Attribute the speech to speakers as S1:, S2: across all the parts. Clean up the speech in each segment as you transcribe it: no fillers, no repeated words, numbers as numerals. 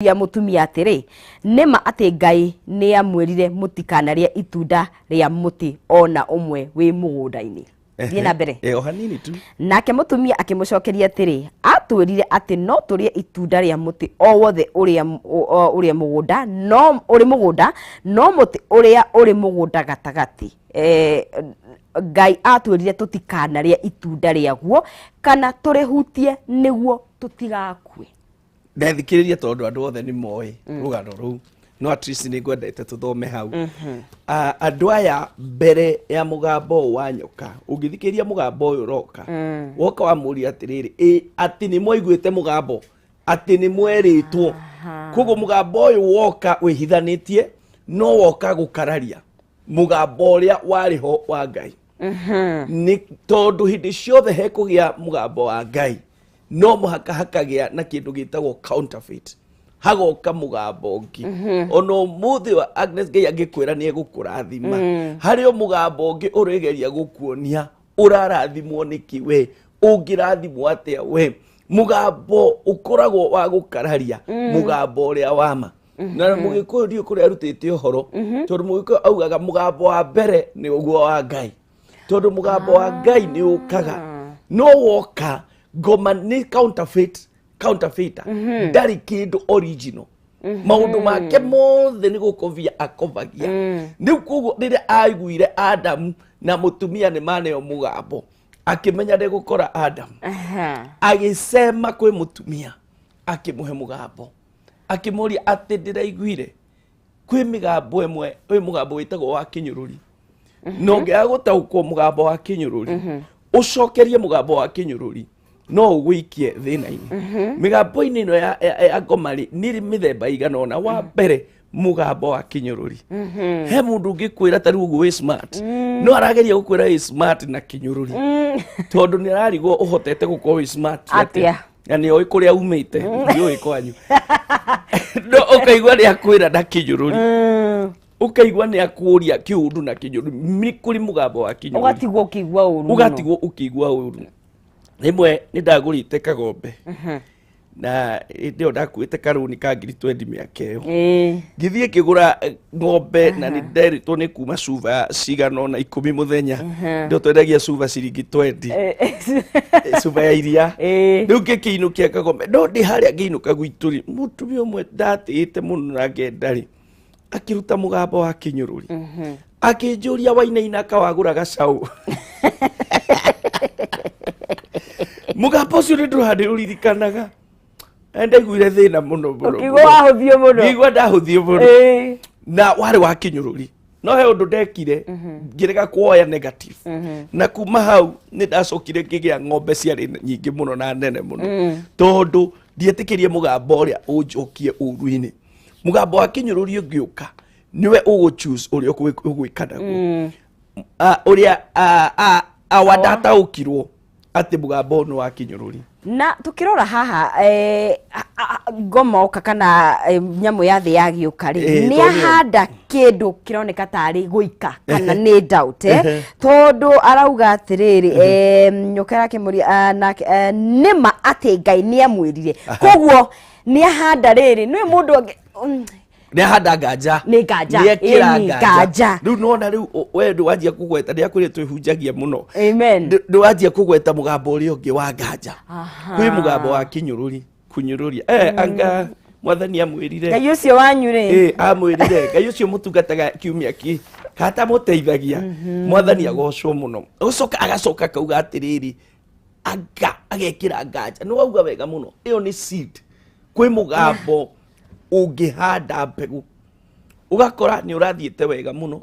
S1: Akĩũria mũtumia atĩrĩ, Nĩ ma atĩ Ngai nĩamwĩrire mũtikanarĩe itunda rĩa mũtĩ o na ũmwe wĩ mũgũnda-inĩ? Thiĩ na mbere.
S2: Eh, o hanini tu.
S1: Nake mũtumia akĩmũcokeria atĩrĩ, Atwĩrire atĩ no tũrĩe itunda rĩa mũtĩ o wothe ũrĩa ũrĩa mũgũnda, no ũrĩ mũgũnda, no mũtĩ ũrĩa ũrĩ mũgũnda gatagatĩ, eh, Ngai atwĩrire tũtikanarĩe itunda rĩaguo kana tũrĩhutie nĩguo tũtigakue.
S2: Ndethikĩrĩria tondũ andũ othe nĩ moĩ rũgano rũu, no at least nĩ ngwendete tũthome hau. Ah, andũ aya mbere ya mũgambo ũyũ wa nyoka, ũngĩthikĩrĩria mũgambo ũyũ ũroka woka wamũria atĩrĩrĩ, ĩ atĩ nĩ mwaiguĩte mũgambo, atĩ nĩ mwerĩtwo? Koguo mũgambo ũyũ woka wĩhithanĩtie, no woka gũkararia mũgambo ũrĩa warĩ ho wa Ngai, nĩ tondũ hĩndĩ ciothe hekũgĩa mũgambo wa Ngai, no mũhaka hakagĩa na kĩndũ gĩtagwo counterfeit, hagoka mũgambo ũngĩ. Ona ũmũthĩ wa Agnes, Ngai angĩkwĩra nĩ egũkũrathima, harĩ o mũgambo ũngĩ ũrĩgeria gũkuonia ũrarathimwo nĩkĩ, we ũngĩrathimwo atĩa we? Mũgambo ũkoragwo wa gũkararia mũgambo ũrĩa wama. Na Mũgĩkũyũ ndiũ kũrĩa arutĩte ũhoro, tondũ Mũgĩkũyũ augaga mũgambo wa mbere nĩ ũguo wa Ngai, tondũ mũgambo wa Ngai nĩ ũkaga, no woka ngoma nĩ counterfeit, counterfeiter ndarĩ kĩndũ original. Maũndũ make mothe nĩ gũkovia akovagia. Rĩu koguo rĩrĩa aiguire Adamu na mũtumia nĩ maneo mũgambo, akĩmenya ndegũkora Adamu. Agĩcema kwĩ mũtumia, akĩmũhe mũgambo, akĩmũria atĩ ndĩraiguire kwĩ mĩgambo ĩmwe, kwĩ mũgambo wĩtagwo wa kĩnyũrũri, na ũngĩaga gũtaũkwo mũgambo wa kĩnyũrũri, ũcokerie mũgambo wa kĩnyũrũri, no ũgũikie thĩna-inĩ. Mĩgambo-inĩ ĩno ya ngoma rĩ, nĩ mĩthemba igana ũna. Wa mbere, mũgambo wa kĩnyũrũri. He mũndũ ũngĩkwĩra ta rĩu ũguo wĩ smart, no arageria gũkwĩra wĩ smart na kĩnyũrũri, tondũ nĩ ararigwo ũhotete gũkorwo wĩ smart
S1: atĩa?
S2: Na nĩ oĩ kũrĩa umĩte, ndiũĩ kwanyu, no ũkaigua nĩ akwĩra na kĩnyũrũri, ũkaigua nĩ akũria kĩũndũ na kĩnyũrũri. Nĩ kũrĩ mũgambo wa kĩnyũrũri.
S1: Ũgatigwo ũkĩigua ũru mũno.
S2: Ũgatigwo ũkĩigua ũru. Rĩmwe nĩ ndagũrĩte kagombe, na hĩndĩ ĩyo ndakuĩte karũni ka 20,000 mĩaka ĩyo. Ngĩthiĩ ngĩgũra ng'ombe, na nĩ nderĩtwo nĩ kuma cuba cigana ũna 10 mũthenya. Ndio twendagia cuba ciringi 20, cuba ya iria. Rĩu ngĩkĩinũkia kagombe, no ndĩ harĩa ngĩinũka gwitũ rĩ, mũtumia ũmwe ndatĩĩte mũno na ngenda rĩ, akĩruta mũgambo wa kĩnyũrũri, akĩnjũria, "Wainaina kawagũra gacaũ?" Mũgambo ũcio nĩ ndũra ndĩũririkanaga. Na ndaiguire thĩna mũno mũno.
S1: Ũkĩigua wahũthio mũno.
S2: Ngĩigua ndahũthio mũno. Na warĩ wa kĩnyũrũri, no he ũndũ ndekire, ngĩrega kuoya negative, na kuma hau nĩ ndacokire ngĩgĩa ng'ombe ciarĩ nyingĩ mũno na nene mũno, tondũ ndietĩkĩrie mũgambo ũrĩa ũnjokie ũru-inĩ. Mũgambo wa kĩnyũrũri ũngĩũka, nĩwe ũgũ choose ũrĩa ũgwĩka naguo. Ah, ũrĩa awa ndataũkirwo atĩ mũgambo ũyũ nĩ wa kĩnyũrũri.
S1: Na tukirora haha, ngoma oka kana nyamũ ya thĩ yagĩũka rĩ, nĩ
S2: tondũ nĩyo-
S1: ahanda kĩndũ kĩroneka tarĩ gũika kana nĩ doubt, tondũ arauga atĩrĩrĩ, nyoka ĩrakĩmũria, nake, nĩma atĩ Ngai nĩ amwĩrire? Koguo nĩ ahanda rĩrĩ nĩ mũndũ
S2: Nĩ ahanda nganja.
S1: Nĩ nganja.
S2: Nĩ ekĩra
S1: Ĩni,
S2: nganja.
S1: Nganja.
S2: Rĩu nona rĩu we ndũwanjia kũgweta nĩ akwĩrĩ twĩhunjagia mũno.
S1: Amen.
S2: Ndũwanjia kũgweta mũgambo ũrĩa ũngĩ wa nganja. Kwĩ mũgambo wa kĩnyũrũri, kũnyũrũria, anga Mwathani amwĩrire?
S1: Ngai ũcio wanyu rĩ?
S2: Amwĩrire Ngai ũcio mũtungataga kiumia kĩ katamũteithagia? Mwathani agocwo mũno. Ũcoka agacoka akauga atĩrĩrĩ, anga agekĩra nganja. Nĩ wauga wega mũno, ĩyo nĩ seed. Kwĩ mũgambo ũngĩhanda mbegũ, ũgakora nĩ ũrathiĩte wega mũno,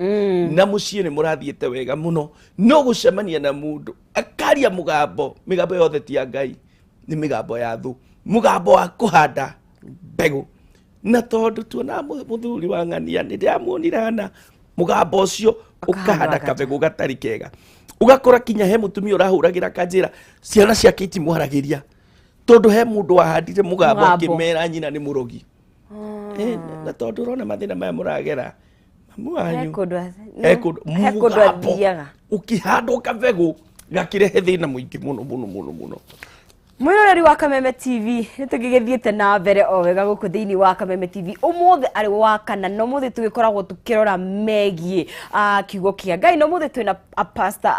S2: na mũciĩ nĩ mũrathiĩte wega mũno, no gũcemania na mũndũ akaria mũgambo. Mĩgambo yothe ti ya Ngai, nĩ mĩgambo ya thũ, mũgambo wa kũhanda mbegũ. Na tondũ tuona mũthuri wa ng'ania nĩ ndĩramuonire hana mũgambo ũcio ũkahanda
S1: nganja.
S2: Kabegũ gatarĩ kega. Ũgakora kinya he mũtumia ũrahũragĩra kanjĩra ciana ciake itimwaragĩria, tondũ he mũndũ wahandire mũgambo.
S1: Mũgambo.
S2: Akĩmera nyina nĩ mũrogi. Na tondũ ũrona mathĩna maya mũragera, mamu wanyu
S1: he
S2: he kũndũ
S1: he kũndũ
S2: mũgambo
S1: athiaga.
S2: Ũkĩhandwo kabegũ gakĩrehe thĩna mũingĩ mũno mũno mũno mũno.
S1: Mwiroreri wa Kameme TV, nĩ tũgĩgĩthiĩte na mbere o wega gũkũ thĩinĩ wa Kameme TV. Ũmũthĩ arĩ wa kana, na ũmũthĩ tũgĩkoragwo tũkĩrora megiĩ kiugo kĩa Ngai, na ũmũthĩ twĩna pastor,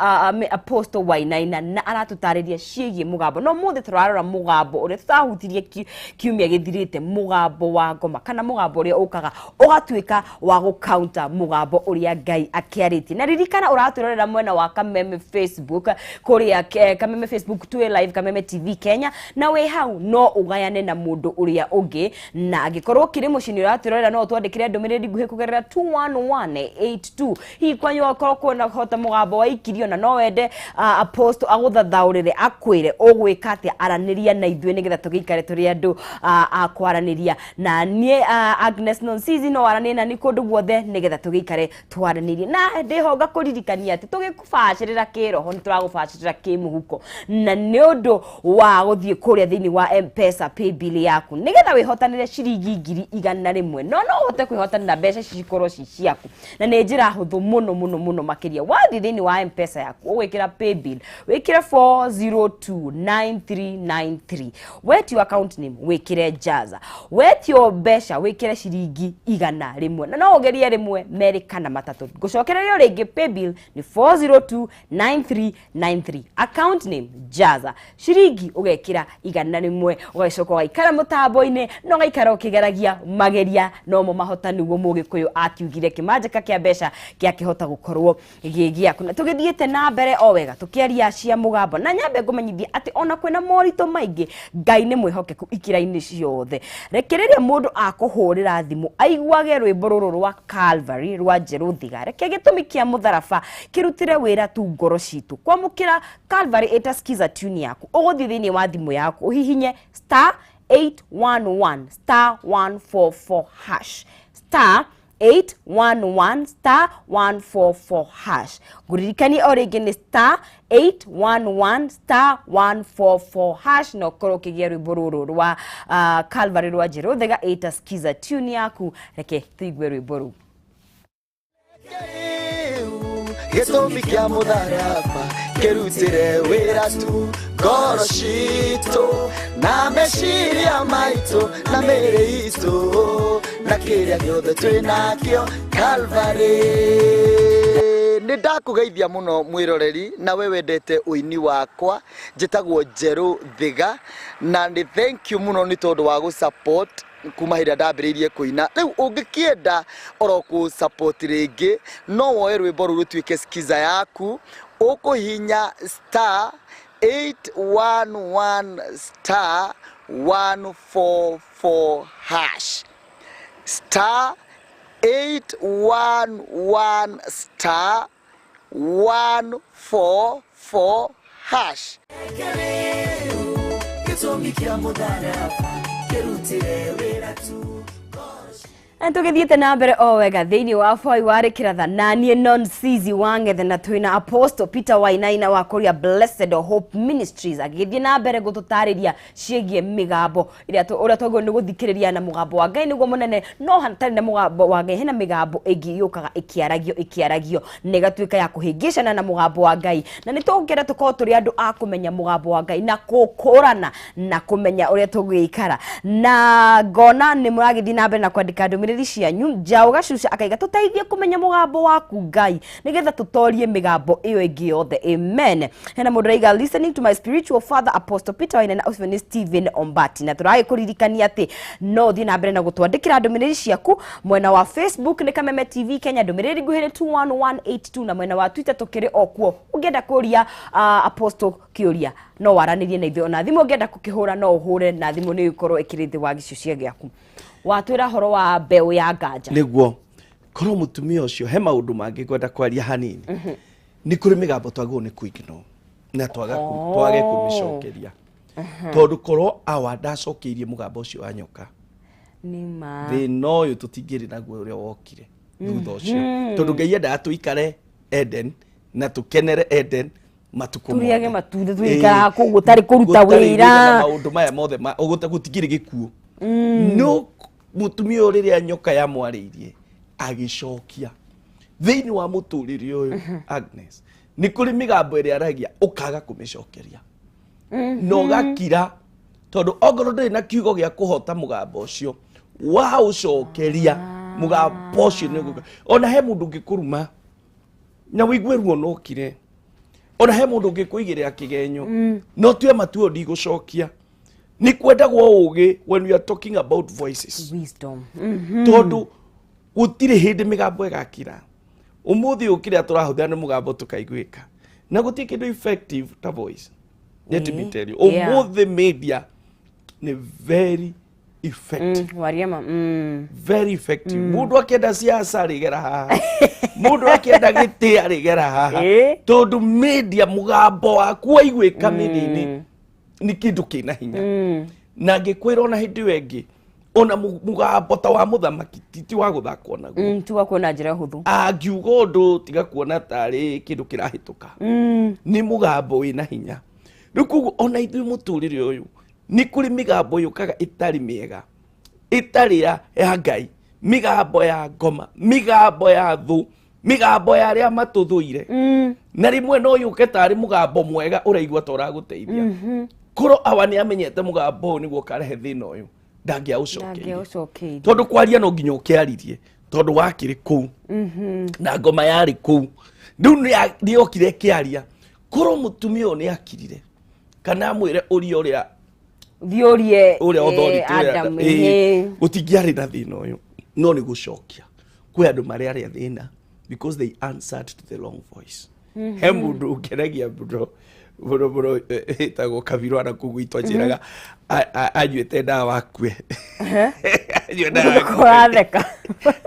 S1: Apostle Wainaina, na aratũtarĩria ciĩgiĩ mũgambo. Na ũmũthĩ tũrarora mũgambo ũrĩa tũtahutirie kiumia gĩthirĩte, mũgambo wa ngoma kana mũgambo ũrĩa ũkaga ũgatuĩka wa gũ-counter mũgambo ũrĩa Ngai akĩarĩtie. Na ririkana ũratwĩrorera mwena wa Kameme Facebook, kũrĩa Kameme Facebook twĩ live, Kameme TV Kenya, na wĩ hau no ũgayane na mũndũ ũrĩa ũngĩ. Na angĩkorwo ũkĩrĩ mũciĩ nĩ ũratwĩrorera, no ũtwandĩkĩre ndũmĩrĩri nguhĩ kũgerera 21182. Hihi kwanyu okorwo kwĩna hota mũgambo waikirio na no wende Apostle agũthathaũrĩre, akwĩre ũgwĩka atĩa, aranĩria na ithuĩ nĩgetha tũgĩikare tũrĩ andũ a kwaranĩria. Na niĩ Agnes Nonsizi no aranĩrie na niĩ kũndũ guothe nĩgetha tũgĩikare twaranĩrie. Na ndĩho ngakũririkania atĩ tũgĩkũbacĩrĩra kĩroho nĩ tũragũbacĩrĩra kĩmũhuko, na nĩ ũndũ wa gũthiĩ kũrĩa thĩinĩ wa M-Pesa paybill yaku nĩgetha wĩhotanĩre ciringi 100,000. No no ũhote kwĩhotanĩra mbeca ici cikorwo ci ciaku, na nĩ njĩra hũthũ mũno mũno mũno makĩria. Wathiĩ thĩinĩ wa M-Pesa yaku, ũgwĩkĩra paybill, wĩkĩre 4029393, wetio account name wĩkĩre Jaza, wetio mbeca wĩkĩre ciringi 100, na no ũgerie rĩmwe, merĩ kana matatũ. Ngũcokereria rĩngĩ, paybill nĩ 4029393, account name Jaza, ciringi ũgekĩra 100, ũgacoka ũgaikara mũtambo-inĩ na ũgaikara ũkĩgeragia mageria nomo mahota, nĩguo mũgĩkũyũ akiugire kĩmanjĩka kĩa mbeca gĩakĩhota gũkorwo gĩ gĩaku. Na tũgĩthiĩte na mbere o wega tũkĩaria cia mũgambo, na nyambe ngũmenyithie atĩ ona kwĩna moritũ maingĩ, Ngai nĩ mwĩhokeku ikĩra-inĩ ciothe. Reke rĩrĩa mũndũ akũhũrĩra thimũ aiguage rwĩmbo rũrũ rwa Calvary rwa Njerũ Thiga, reke gĩtũmi kĩa mũtharaba kĩrutĩre wĩra tu ngoro citũ. Kwamũkĩra Calvary ĩta skiza tune yaku, ũgũthiĩ thĩinĩ wa thimũ yaku ũhihinye star 811 star 144 hash, star 811 star 144 hash. Ngũririkanie o rĩngĩ, nĩ star 811 star 144 hash, na ũkorwo ũkĩgĩa rwĩmbo rũrũ rwa Calvary rwa Njerũ Thega ĩta skiza tune yaku. Reke tũigue rwĩmbo rũu.
S3: Gĩtũmi kĩa mũtharaba kĩrutĩre wĩra tu ngoro citũ na meciria maitũ na mĩĩrĩ itũ na kĩrĩa gĩothe twĩ nakĩo Calvary. Nĩ ndakũgeithia mũno mwĩroreri na we wendete ũini wakwa. Njĩtagwo Njerũ Thiga, na nĩ thank you mũno nĩ tondũ wa gũ support kuma hĩndĩ ĩrĩa ndambĩrĩirie kũina. Rĩu ũngĩkĩenda oro kũ support rĩngĩ, no woe rwĩmbo rũu rũtuĩke skiza yaku. Ũkũhihinya star 811 star 144 hash, star 811 star 144 hash.
S4: Gĩtũmi kĩa mũtharaba kĩrutĩre wĩra tu.
S1: Na tũgĩthiĩte na mbere o wega thĩinĩ wa Boy warĩ kĩratha, na niĩ Nonsizi Wang'ethe, na twĩna Apostle Peter Wainaina wa kũrĩa Blessed Hope Ministries, agĩthiĩ na mbere gũtũtarĩria ciĩgiĩ mĩgambo ĩrĩa ũrĩa twagĩrĩirwo nĩ gũthikĩrĩria, na mũgambo wa Ngai nĩguo mũnene. No hatarĩ na mũgambo wa Ngai, hena mĩgambo ĩngĩ yũkaga ĩkĩaragio ĩkĩaragio na ĩgatuĩka ya kũhĩngĩcana na mũgambo wa Ngai. Na nĩ tũngĩenda tũkorwo tũrĩ andũ a kũmenya mũgambo wa Ngai na kũkũrana na kũmenya ũrĩa tũgũikara. Na ngona nĩ mũragĩthiĩ na mbere na kwandĩka ndũmĩrĩri cianyu. Njaũ Gacuca akaiga, tũteithie kũmenya mũgambo waku Ngai nĩgetha tũtorie mĩgambo ĩyo ĩngĩ yothe, amen. Hena mũndũ araiga, "Listening to my spiritual father Apostle Peter Wainaina." Ũcio nĩ Stephen Ombati. Na tũragĩkũririkania atĩ no ũthiĩ na mbere na gũtwandĩkĩra ndũmĩrĩri ciaku. Mwena wa Facebook nĩ Kameme TV Kenya, ndũmĩrĩri nguhĩ nĩ 21182, na mwena wa Twitter tũkĩrĩ o kuo. Ũngĩenda kũria Apostle kĩũria, no waranĩrie na ithuĩ. Ona thimũ ũngĩenda gũkĩhũra, no ũhũre na thimũ, nĩ ĩkorwo ĩkĩrĩ thĩ wa gĩcicio gĩaku. Watwĩra horo wa mbeũ ya nganja.
S2: Nĩguo korwo mũtumia ũcio, he maũndũ mangĩ ngwenda kwaria hanini. Nĩ kũrĩ mĩgambo twagĩrĩirwo nĩ kũ-ignore na twage kũmĩcokeria, tondũ korwo awa ndacokeirie mũgambo ũcio wa nyoka,
S1: nĩ ma
S2: thĩna ũyũ tũtingĩrĩ naguo ũrĩa wokire thutha ũcio, tondũ Ngai endaga tũikare Eden na tũkenere Eden matukũ
S1: tũrĩage
S2: mothe.
S1: Matunda, tũikaraga kũu gũtarĩ kũruta
S2: Gũtarĩ
S1: wĩra.
S2: Na maũndũ maya mothe gũtikĩrĩ gĩkuũ. No mũtumia ũyũ, rĩrĩa nyoka yamwarĩirie, agĩcokia. Thĩinĩ wa mũtũrĩre ũyũ, Agnes, nĩ kũrĩ mĩgambo ĩrĩa aragia ũkaga kũmĩcokeria. Na ũgakira, tondũ ongorwo ndũrĩ na kiugo gĩa kũhota mũgambo ũcio, waũcokeria mũgambo ũcio nĩ ũgũka. Ona he mũndũ ũngĩkũruma na wĩigue ruo no ũkire, ona he mũndũ ũngĩkũigĩrĩra kĩgenyo no tue matua ndigũcokia. Nĩ kwendagwo ũgĩ when we are talking about voices.
S1: Wisdom.
S2: Tondũ gũtirĩ hĩndĩ mĩgambo ĩgakira. Ũmũthĩ ũyũ kĩrĩa tũrahũthĩra nĩ mũgambo tũkaiguĩka, na gũtirĩ kĩndũ effective ta voice, let me tell you. Ũmũthĩ media nĩ very effective.
S1: Waria ma.
S2: Very effective. Mũndũ akĩenda siasa rĩgera haha, mũndũ akĩenda gĩtĩ arĩgera haha, tondũ media, mũgambo waku waiguĩka media-inĩ nĩ kĩndũ kĩna hinya. Na ngĩkwĩra ona hĩndĩ ĩyo ĩngĩ, ona mũgambo ta wa mũthamaki ti wa gũthakwo naguo.
S1: Tiga kuona njĩra hũthũ.
S2: Angiuga ũndũ, tiga kuona tarĩ kĩndũ kĩrahĩtũka, nĩ mũgambo wĩna hinya. Rĩu koguo ona ithuĩ mũtũrĩre ũyũ nĩ kũrĩ mĩgambo yũkaga ĩtarĩ mĩega, ĩtarĩ ya Ngai, mĩgambo ya ngoma, mĩgambo ya thũ, mĩgambo ya arĩa matũthũire. Na rĩmwe no yũke tarĩ mũgambo mwega ũraigua ta ũragũteithia. Korwo awa nĩ amenyete mũgambo ũyũ nĩguo ũkarehe thĩna ũyũ, ndangĩaũcokeirie.
S1: Ndangĩaũcokeirie.
S2: Tondũ kwaria no nginya ũkĩaririe, tondũ wakĩrĩ kũu na ngoma yarĩ kũu. Rĩu nĩyokire ĩkĩaria. Korwo mũtumia ũyũ nĩ akirire kana amwĩre ũria ũrĩa
S1: Thiũrie
S2: ũrĩa authority ũrĩa
S1: Adam,
S2: gũtingĩarĩ na thĩna ũyũ. No nĩ gũcokia kwĩ andũ marĩa arĩa thĩna because they answered to the wrong voice. He mũndũ ũngenagia mũno mũno mũno, ĩtagwo Kabirũ na kũu gwitũ, anjĩraga anyuĩte ndawa akue, anyue ndawa akue.
S1: Kũratheka.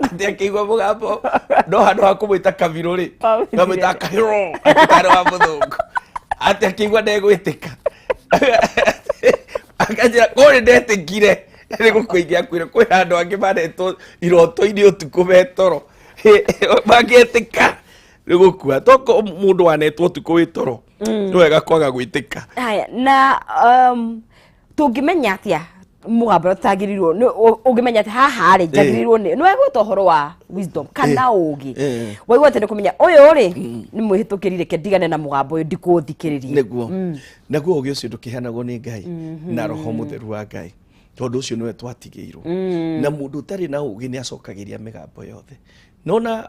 S2: Atĩ akĩigua mũgambo, no handũ ha kũmwĩta Kabirũ rĩ,
S1: Amwĩtire.
S2: kamwĩta Kahiro, atĩ wa mũthũngũ. Atĩ akĩigua ndegwĩtĩka, akanjĩra kũrĩ ndetĩkire nĩ gũkua ingĩakuire. Kwĩ handũ angĩ manetwo iroto-inĩ ũtukũ metoro, mangĩetĩka nĩ gũkua toko. Mũndũ wanetwo ũtukũ wĩ toro, nĩ wega kwaga gwĩtĩka.
S1: Haya, na tũngĩmenya atĩa mũgambo ũrĩa tũtagĩrĩirwo ũngĩmenya atĩ haha rĩ njagĩrĩirwo nĩ wegwĩta ũhoro wa wisdom kana ũgĩ waigua atĩ nĩ kũmenya ũyũ rĩ nĩ mwĩhĩtũkĩri, reke ndigane na mũgambo ũyũ, ndikũthikĩrĩria.
S2: Nĩguo naguo ũgĩ ũcio ndũkĩheanagwo nĩ Ngai na Roho Mũtheru wa Ngai, tondũ ũcio nĩwe twatigĩirwo. Na mũndũ ũtarĩ na ũgĩ nĩ acokagĩria mĩgambo yothe. Nona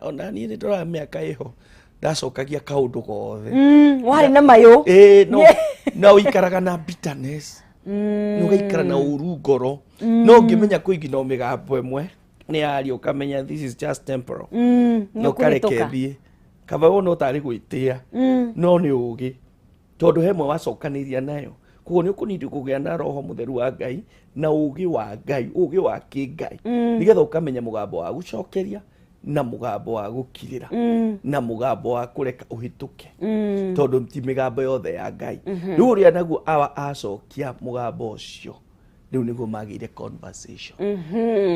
S2: ona niĩ nĩ ndoraga mĩaka ĩho ndacokagia kaũndũ gothe.
S1: Warĩ na mayũ.
S2: Ĩĩ, no na ũikaraga na bitterness, nĩ ũgaikara na ũru ngoro. No ũngĩmenya kwĩ nginya o mĩgambo ĩmwe nĩ yaria, ũkamenya this is just temporal,
S1: nĩ
S2: na ũkareke
S1: ũkũhĩtũka.
S2: Thiĩ kaba wona ũtarĩ gwĩtĩa, no nĩ ũgĩ, tondũ he mwe wacokanĩria nayo. Koguo nĩ ũkũnindi kũgĩa na Roho Mũtheru wa Ngai na ũgĩ wa Ngai, ũgĩ wa kĩngai, nĩgetha ũkamenya mũgambo wa gũcokeria na mũgambo wa gũkirĩra na mũgambo wa kũreka ũhĩtũke, tondũ ti mĩgambo yothe ya Ngai. Rĩu ũrĩa naguo awa acokia mũgambo ũcio, rĩu nĩguo magĩire conversation.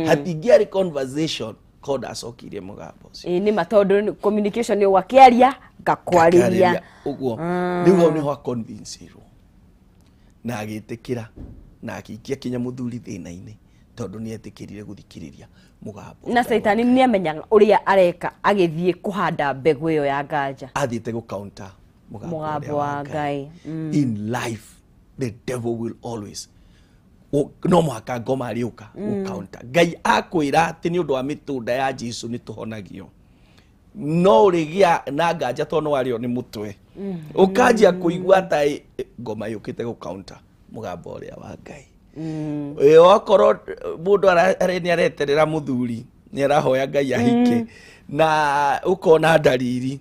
S2: Hatingĩarĩ conversation ko ndacokirie mũgambo ũcio.
S1: Ĩĩ, nĩ ma, tondũ communication nĩ ũgakĩaria ngakwarĩria.
S2: Ũguo rĩu hau nĩho aconvinceirwo na agĩtĩkĩra na akĩikia kinya mũthuri thĩna-inĩ, tondũ nĩ etĩkĩrire gũthikĩrĩria mũgambo.
S1: Na Caitani nĩ amenyaga ũrĩa areka agĩthiĩ kũhanda mbegũ ĩyo ya nganja.
S2: Athiĩte gũ counter mũgambo
S1: mũgambo
S2: ũrĩa
S1: wa Ngai.
S2: In life the devil will always no mũhaka ngoma arĩũka gũ counter. Ngai akwĩra atĩ nĩ ũndũ wa mĩtũnda ya Jesu nĩ tũhonagio, no ũrĩgĩa na nganja tondũ nĩ warĩo nĩ mũtwe, ũkanjia kũigua ta ngoma yũkĩte gũ counter mũgambo ũrĩa wa Ngai. Ĩ, okorwo mũndũ nĩ areterera mũthuri, nĩ arahoya Ngai ahike na ũkona ndariri,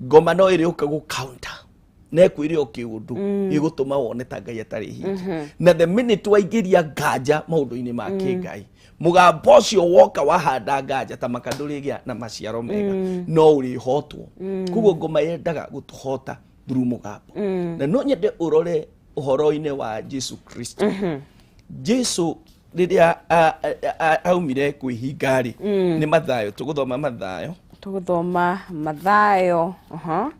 S2: ngoma no ĩrĩũka gũ counter na ĩkwĩre o kĩũndũ gĩgũtũma wone ta Ngai atarĩ hingi. Na the minute waingĩria nganja maũndũ-inĩ ma kĩngai, mũgambo ũcio woka wahanda nganja ta maka, ndũrĩgĩa na maciaro mega, no ũrĩhotwo. Koguo ngoma yendaga gũtũhota through mũgambo. Na no nyende ũrore ũhoro-inĩ wa Jesu Kristo. Jesu rĩrĩa aumire kwĩhinga rĩ, nĩ Mathayo tũgũthoma, Mathayo.
S1: Tũgũthoma Mathayo, aha.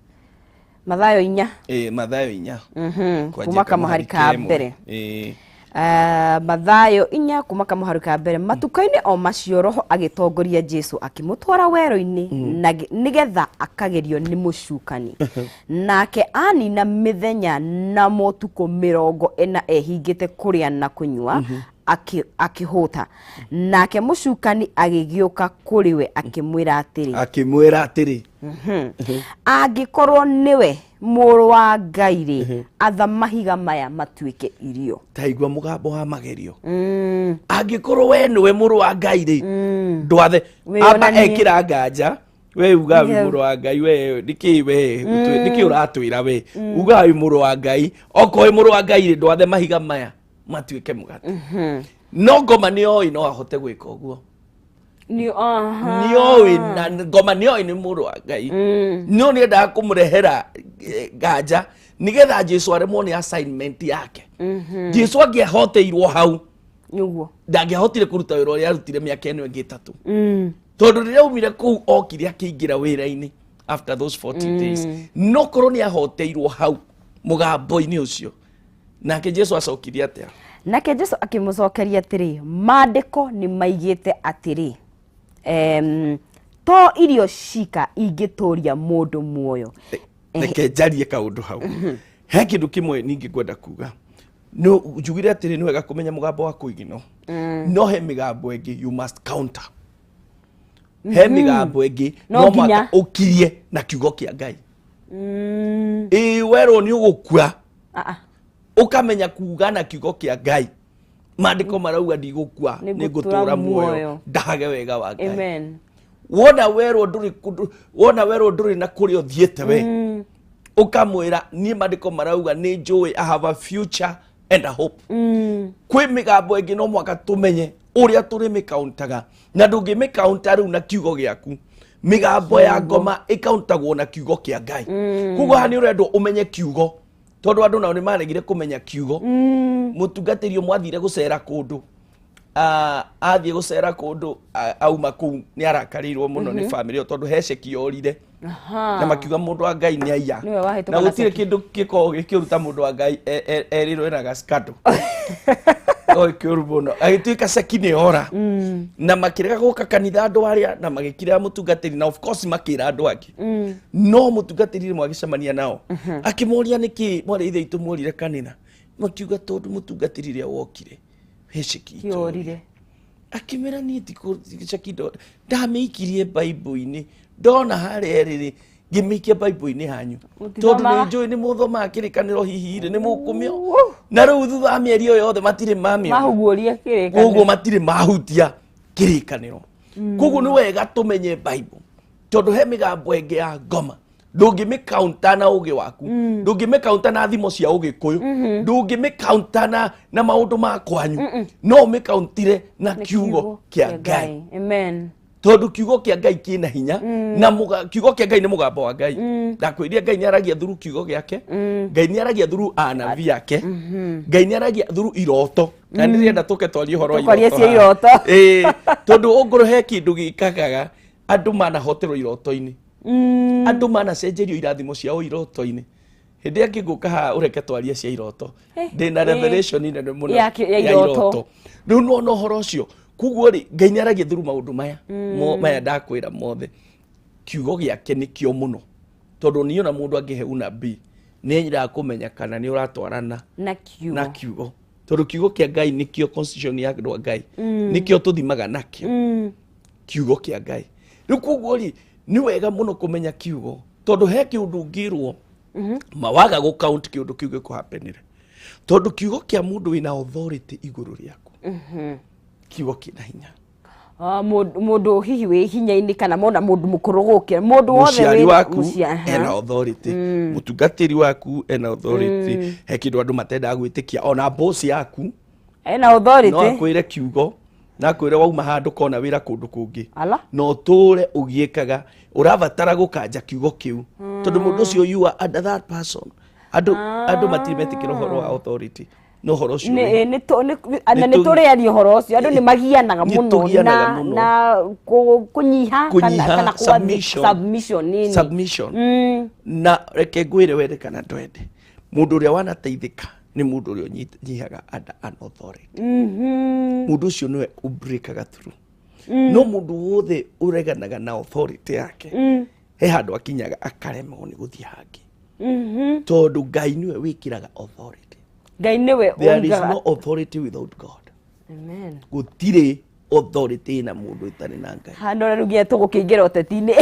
S1: Mathayo 4.
S2: Ĩ, Mathayo 4. Kwanjia
S1: kuma kamũhari ka
S2: ĩmwe.
S1: mbere.
S2: Ĩ.
S1: Mathayo 4 kuma kamũharu ka mbere. Matukũ-inĩ o macio Roho agĩtongoria Jesu akĩmũtwara werũ-inĩ na nĩgetha akagerio nĩ mũcukani. Nake anina mĩthenya na motukũ 40 ehingĩte kũrĩa na kũnyua, akĩhũta. Nake mũcukani agĩgĩũka kũrĩ we akĩmwĩra atĩrĩ,
S2: Akĩmwĩra atĩrĩ,
S1: angĩkorwo nĩwe mũrũ wa Ngai rĩ, atha mahiga maya matuĩke irio.
S2: Taigua mũgambo wa magerio. Angĩkorwo we nĩwe mũrũ wa Ngai rĩ, ndwathe amba.
S1: Wĩyonanie.
S2: Ekĩra nganja we uga wĩ mũrũ wa Ngai, we nĩkĩ we nĩkĩ ũratwĩra we uga wĩ mũrũ wa Ngai? Okorwo wĩ mũrũ wa Ngai rĩ, ndwathe mahiga maya matuĩke mũgate. No ngoma nĩ oĩ no ahote gwĩka ũguo.
S1: Nĩ aha.
S2: Nĩ oĩ na ngoma nĩ oĩ nĩ mũrũ wa Ngai, no nĩ endaga kũmũrehera nganja nĩgetha Jesu aremwo nĩ assignment yake. Jesu angĩahoteirwo hau,
S1: Nĩguo.
S2: ndangĩahotire kũruta wĩra ũrĩa arutire mĩaka ĩno ĩngĩ 3, tondũ rĩrĩa aumire kũu okire akĩingĩra wĩra-inĩ after those 40 days. No korwo nĩ ahoteirwo hau mũgambo-inĩ ũcio. Nake Jesu acokirie atĩa?
S1: Nake Jesu akĩmũcokeria atĩrĩ, maandĩko nĩ maigĩte atĩrĩ, to irio cika ingĩtũria mũndũ muoyo.
S2: Reke njarie kaũndũ hau. He kĩndũ kĩmwe ningĩ ngwenda kuga. No njugire atĩrĩ, nĩ wega kũmenya mũgambo wa kũigino, no he mĩgambo ĩngĩ you must counter. He mĩgambo ĩngĩ
S1: No
S2: no mũhaka
S1: nginya.
S2: ũkirie na kiugo kĩa Ngai. Ĩĩ, werwo nĩ ũgũkua,
S1: Ah, ah.
S2: ũkamenya kuga na kiugo kĩa Ngai, maandĩko marauga ndigũkua,
S1: Nĩ
S2: nĩ
S1: ngũtũũra
S2: ngũtũra muoyo
S1: muoyo.
S2: ndahage wega wa Ngai.
S1: Amen.
S2: Wona werwo ndũrĩ kũndũ, wona werwo ndũrĩ na kũrĩa ũthiĩte, we ũkamwĩra, niĩ maandĩko marauga nĩ njũĩ I have a future and a hope. Kwĩ mĩgambo ĩngĩ no mwaka tũmenye ũrĩa tũrĩ mĩkauntaga, na ndũngĩmĩkaunta rĩu na kiugo gĩaku. Mĩgambo ya ngoma ĩkauntagwo na kiugo kĩa Ngai. Koguo haha nĩ ũrendwo ũmenye kiugo, tondũ andũ nao nĩ maregire kũmenya kiugo. Mũtungatĩri ũmwe athire gũcera kũndũ. Athiĩ gũcera kũndũ, auma kũu nĩ arakarĩirwo mũno nĩ bamĩrĩ ĩyo tondũ he ceki yorire, na makiuga mũndũ wa Ngai nĩ aiya.
S1: Nĩwe wahĩtũka
S2: na
S1: na
S2: gũtirĩ
S1: ceki.
S2: Kĩndũ gĩkoragwo gĩkĩũru ta mũndũ wa Ngai erĩrwo ena gaskando no kĩũru mũno. Agĩtuĩka ceki nĩ ora, na makĩrega gũka kanitha andũ arĩa, na magĩkirĩra mũtungatĩri, na of course makĩra andũ angĩ. No mũtungatĩri rĩmwe agĩcemania nao akĩmoria, nĩkĩ mwarĩ ithe itũ muorire kanitha? Makiuga, tondũ mũtungatĩri rĩrĩa wokire he ceki itũ
S1: Kĩorire.
S2: Akĩmĩra, niĩ ceki ndamĩikirie Bible-inĩ, ndona harĩa ĩrĩ ngĩmĩikia Bible-inĩ hanyu, tondũ
S1: Mũtithomaga.
S2: nĩ njũĩ nĩ mũthomaga kĩrĩkanĩro, hihi rĩ nĩ mũkũmio. Na rĩu thutha wa mĩeri ĩyo yothe matirĩ mamĩona.
S1: Mahuguũrie kĩrĩkanĩro.
S2: Koguo matirĩ mahutia kĩrĩkanĩro. Koguo nĩ wega tũmenye Bible, tondũ he mĩgambo ĩngĩ ya ngoma ndũngĩmĩkaunta na ũgĩ waku, ndũngĩmĩkaunta na thimo cia ũgĩkũyũ, ndũngĩmĩkaunta na maũndũ ma kwanyu, no ũmĩkauntire na kiugo kĩa Ngai.
S1: Amen.
S2: Tondũ kiugo kĩa Ngai kĩna hinya, na kiugo kĩa Ngai nĩ mũgambo wa Ngai. Ndakwĩria, Ngai nĩ aragia through kiugo gĩake, Ngai nĩ aragia through anabii ake, Ngai nĩ aragia through iroto, na nĩ ndĩrenda tũke twarie ũhoro wa
S1: Tũkwarie
S2: iroto
S1: cia
S2: haha.
S1: iroto.
S2: Ĩĩ, tondũ ũngorwo he kĩndũ gĩkagaga andũ manahoterwo iroto-inĩ, andũ manacenjerio irathimo ciao iroto-inĩ. Hĩndĩ ĩrĩa ngĩngũka haha ũreke twarie cia iroto, ndĩna revelation nene mũno
S1: Ya iroto.
S2: Rĩu nona ũhoro ũcio. Koguo rĩ, Ngai nĩ aragia through maũndũ maya maya ndakwĩra mothe. Kiugo gĩake nĩkĩo mũno, tondũ niĩ ona mũndũ angĩhe unabii nĩ endaga kũmenya kana nĩ ũratwarana
S1: na kiugo.
S2: Na kiugo, tondũ kiugo kĩa Ngai nĩkĩo constitution ya andũ a Ngai, nĩkĩo tũthimaga nakĩo, kiugo kĩa Ngai. Rĩu koguo rĩ, nĩ wega mũno kũmenya kiugo, tondũ he kĩũndũ ũngĩrwo mawaga gũ count kĩũndũ kĩu gĩkũhapenire, tondũ kiugo kĩa mũndũ wĩna authority igũrũ rĩaku, kiugo kĩna hinya.
S1: Ah, mũndũ hihi wĩ hinya-inĩ kana mona mũndũ mũkũrũ gũkĩra mũndũ wothe.
S2: Mũciari waku ena authority, mũtungatĩri waku ena authority. He kĩndũ andũ matendaga gwĩtĩkia, ona boss yaku
S1: ena
S2: no
S1: authority.
S2: Akwĩre kiugo na akwĩre wauma handũ kona wĩra kũndũ kũngĩ,
S1: Ala.
S2: na ũtũre ũgiĩkaga ũrabatara gũkanja kiugo kĩu, tondũ mũndũ ũcio, you are under that person. Andũ matirĩ metĩkĩra ũhoro wa authority, no ũhoro ũcio wĩ
S1: Na nĩ tũrĩaria ũhoro ũcio. Andũ nĩ magianaga
S2: Nĩ
S1: mũno
S2: tũgianaga
S1: na
S2: mũno.
S1: na kũnyiha kana
S2: Kũnyiha,
S1: kana
S2: submission.
S1: Submission nini.
S2: Submission. Na reke ngwĩre, wende kana ndwende, mũndũ ũrĩa wanateithĩka Nĩ mũndũ ũrĩa ũnyihaga under an authority. Mũndũ ũcio nĩwe ũbreakaga through. No mũndũ wothe ũreganaga na authority yake, he handũ akinyaga akaremwo nĩ gũthiĩ hangĩ, tondũ Ngai nĩwe wĩkĩraga authority.
S1: Ngai nĩwe
S2: There is
S1: ũigaga.
S2: no authority without God.
S1: Amen.
S2: Gũtirĩ authority na mũndũ ĩtarĩ na Ngai.
S1: Hano rĩu nginya tũgũkĩingĩra ũteti-inĩ.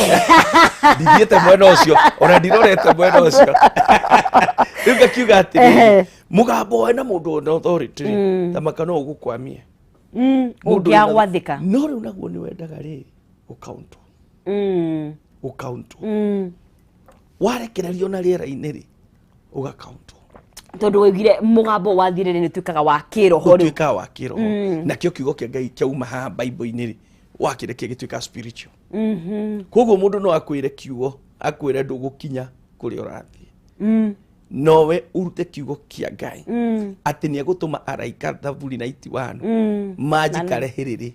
S2: Ndithiĩte mwena ũcio, ona ndirorete mwena ũcio. Rĩu ngakiuga atĩrĩrĩ, mũgambo we na mũndũ wĩna authority rĩ, tamaka no ũgũkwamie. Mũndũ wĩna-
S1: Ũngĩagwathĩka.
S2: No rĩu naguo nĩ wendaga rĩrĩ gũkauntwo, gũkauntwo. Warekererio na rĩera-inĩ rĩ, ũgakauntwo.
S1: Tondũ waugire mũgambo wathire nĩ ũtuĩkaga wa kĩroho rĩu.
S2: Ũtuĩkaga wa kĩroho, nakĩo kiugo kĩa Ngai kĩauma haha Bible-inĩ rĩ, wakĩrekia gĩtuĩka spiritual. Koguo mũndũ no akwĩre kiugo, akwĩre ndũgũkinya kũrĩa ũrathiĩ, nowe urute kiugo kĩa Ngai atĩ nĩ egũtũma araika, Thaburi 91, manjikare hĩrĩrĩ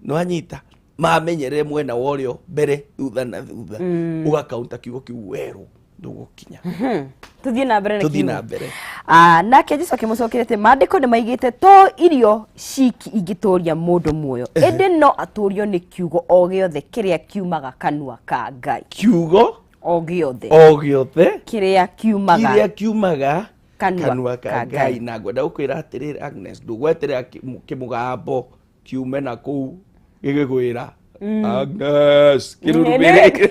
S2: nĩwanyita, mamenyerere mwena wa ũrĩo, mbere, thutha na thutha. Ũgakaunta kiugo kĩu werũ ndũgũkinya.
S1: Tuthiĩ na mbere na
S2: Tũthiĩ
S1: kiugo.
S2: na mbere.
S1: Ah, nake Jesu akĩmũcokeria atĩ maandĩko nĩ maigĩte to irio ciki ingĩtũũria mũndũ muoyo, ĩndĩ no atũũrio nĩ kiugo o gĩothe kĩrĩa kiumaga kanua ka Ngai.
S2: Kiugo
S1: o gĩothe
S2: o gĩothe
S1: kĩrĩa kiumaga
S2: kĩrĩa kiumaga
S1: kanua
S2: kanua ka
S1: ka
S2: Ngai.
S1: Ngai.
S2: Na ngwenda gũkwĩra atĩrĩrĩ, Agnes, ndũgweterera kĩmũgambo kiume na kũu gĩgĩkwĩra Agnes kĩrurumĩrĩ.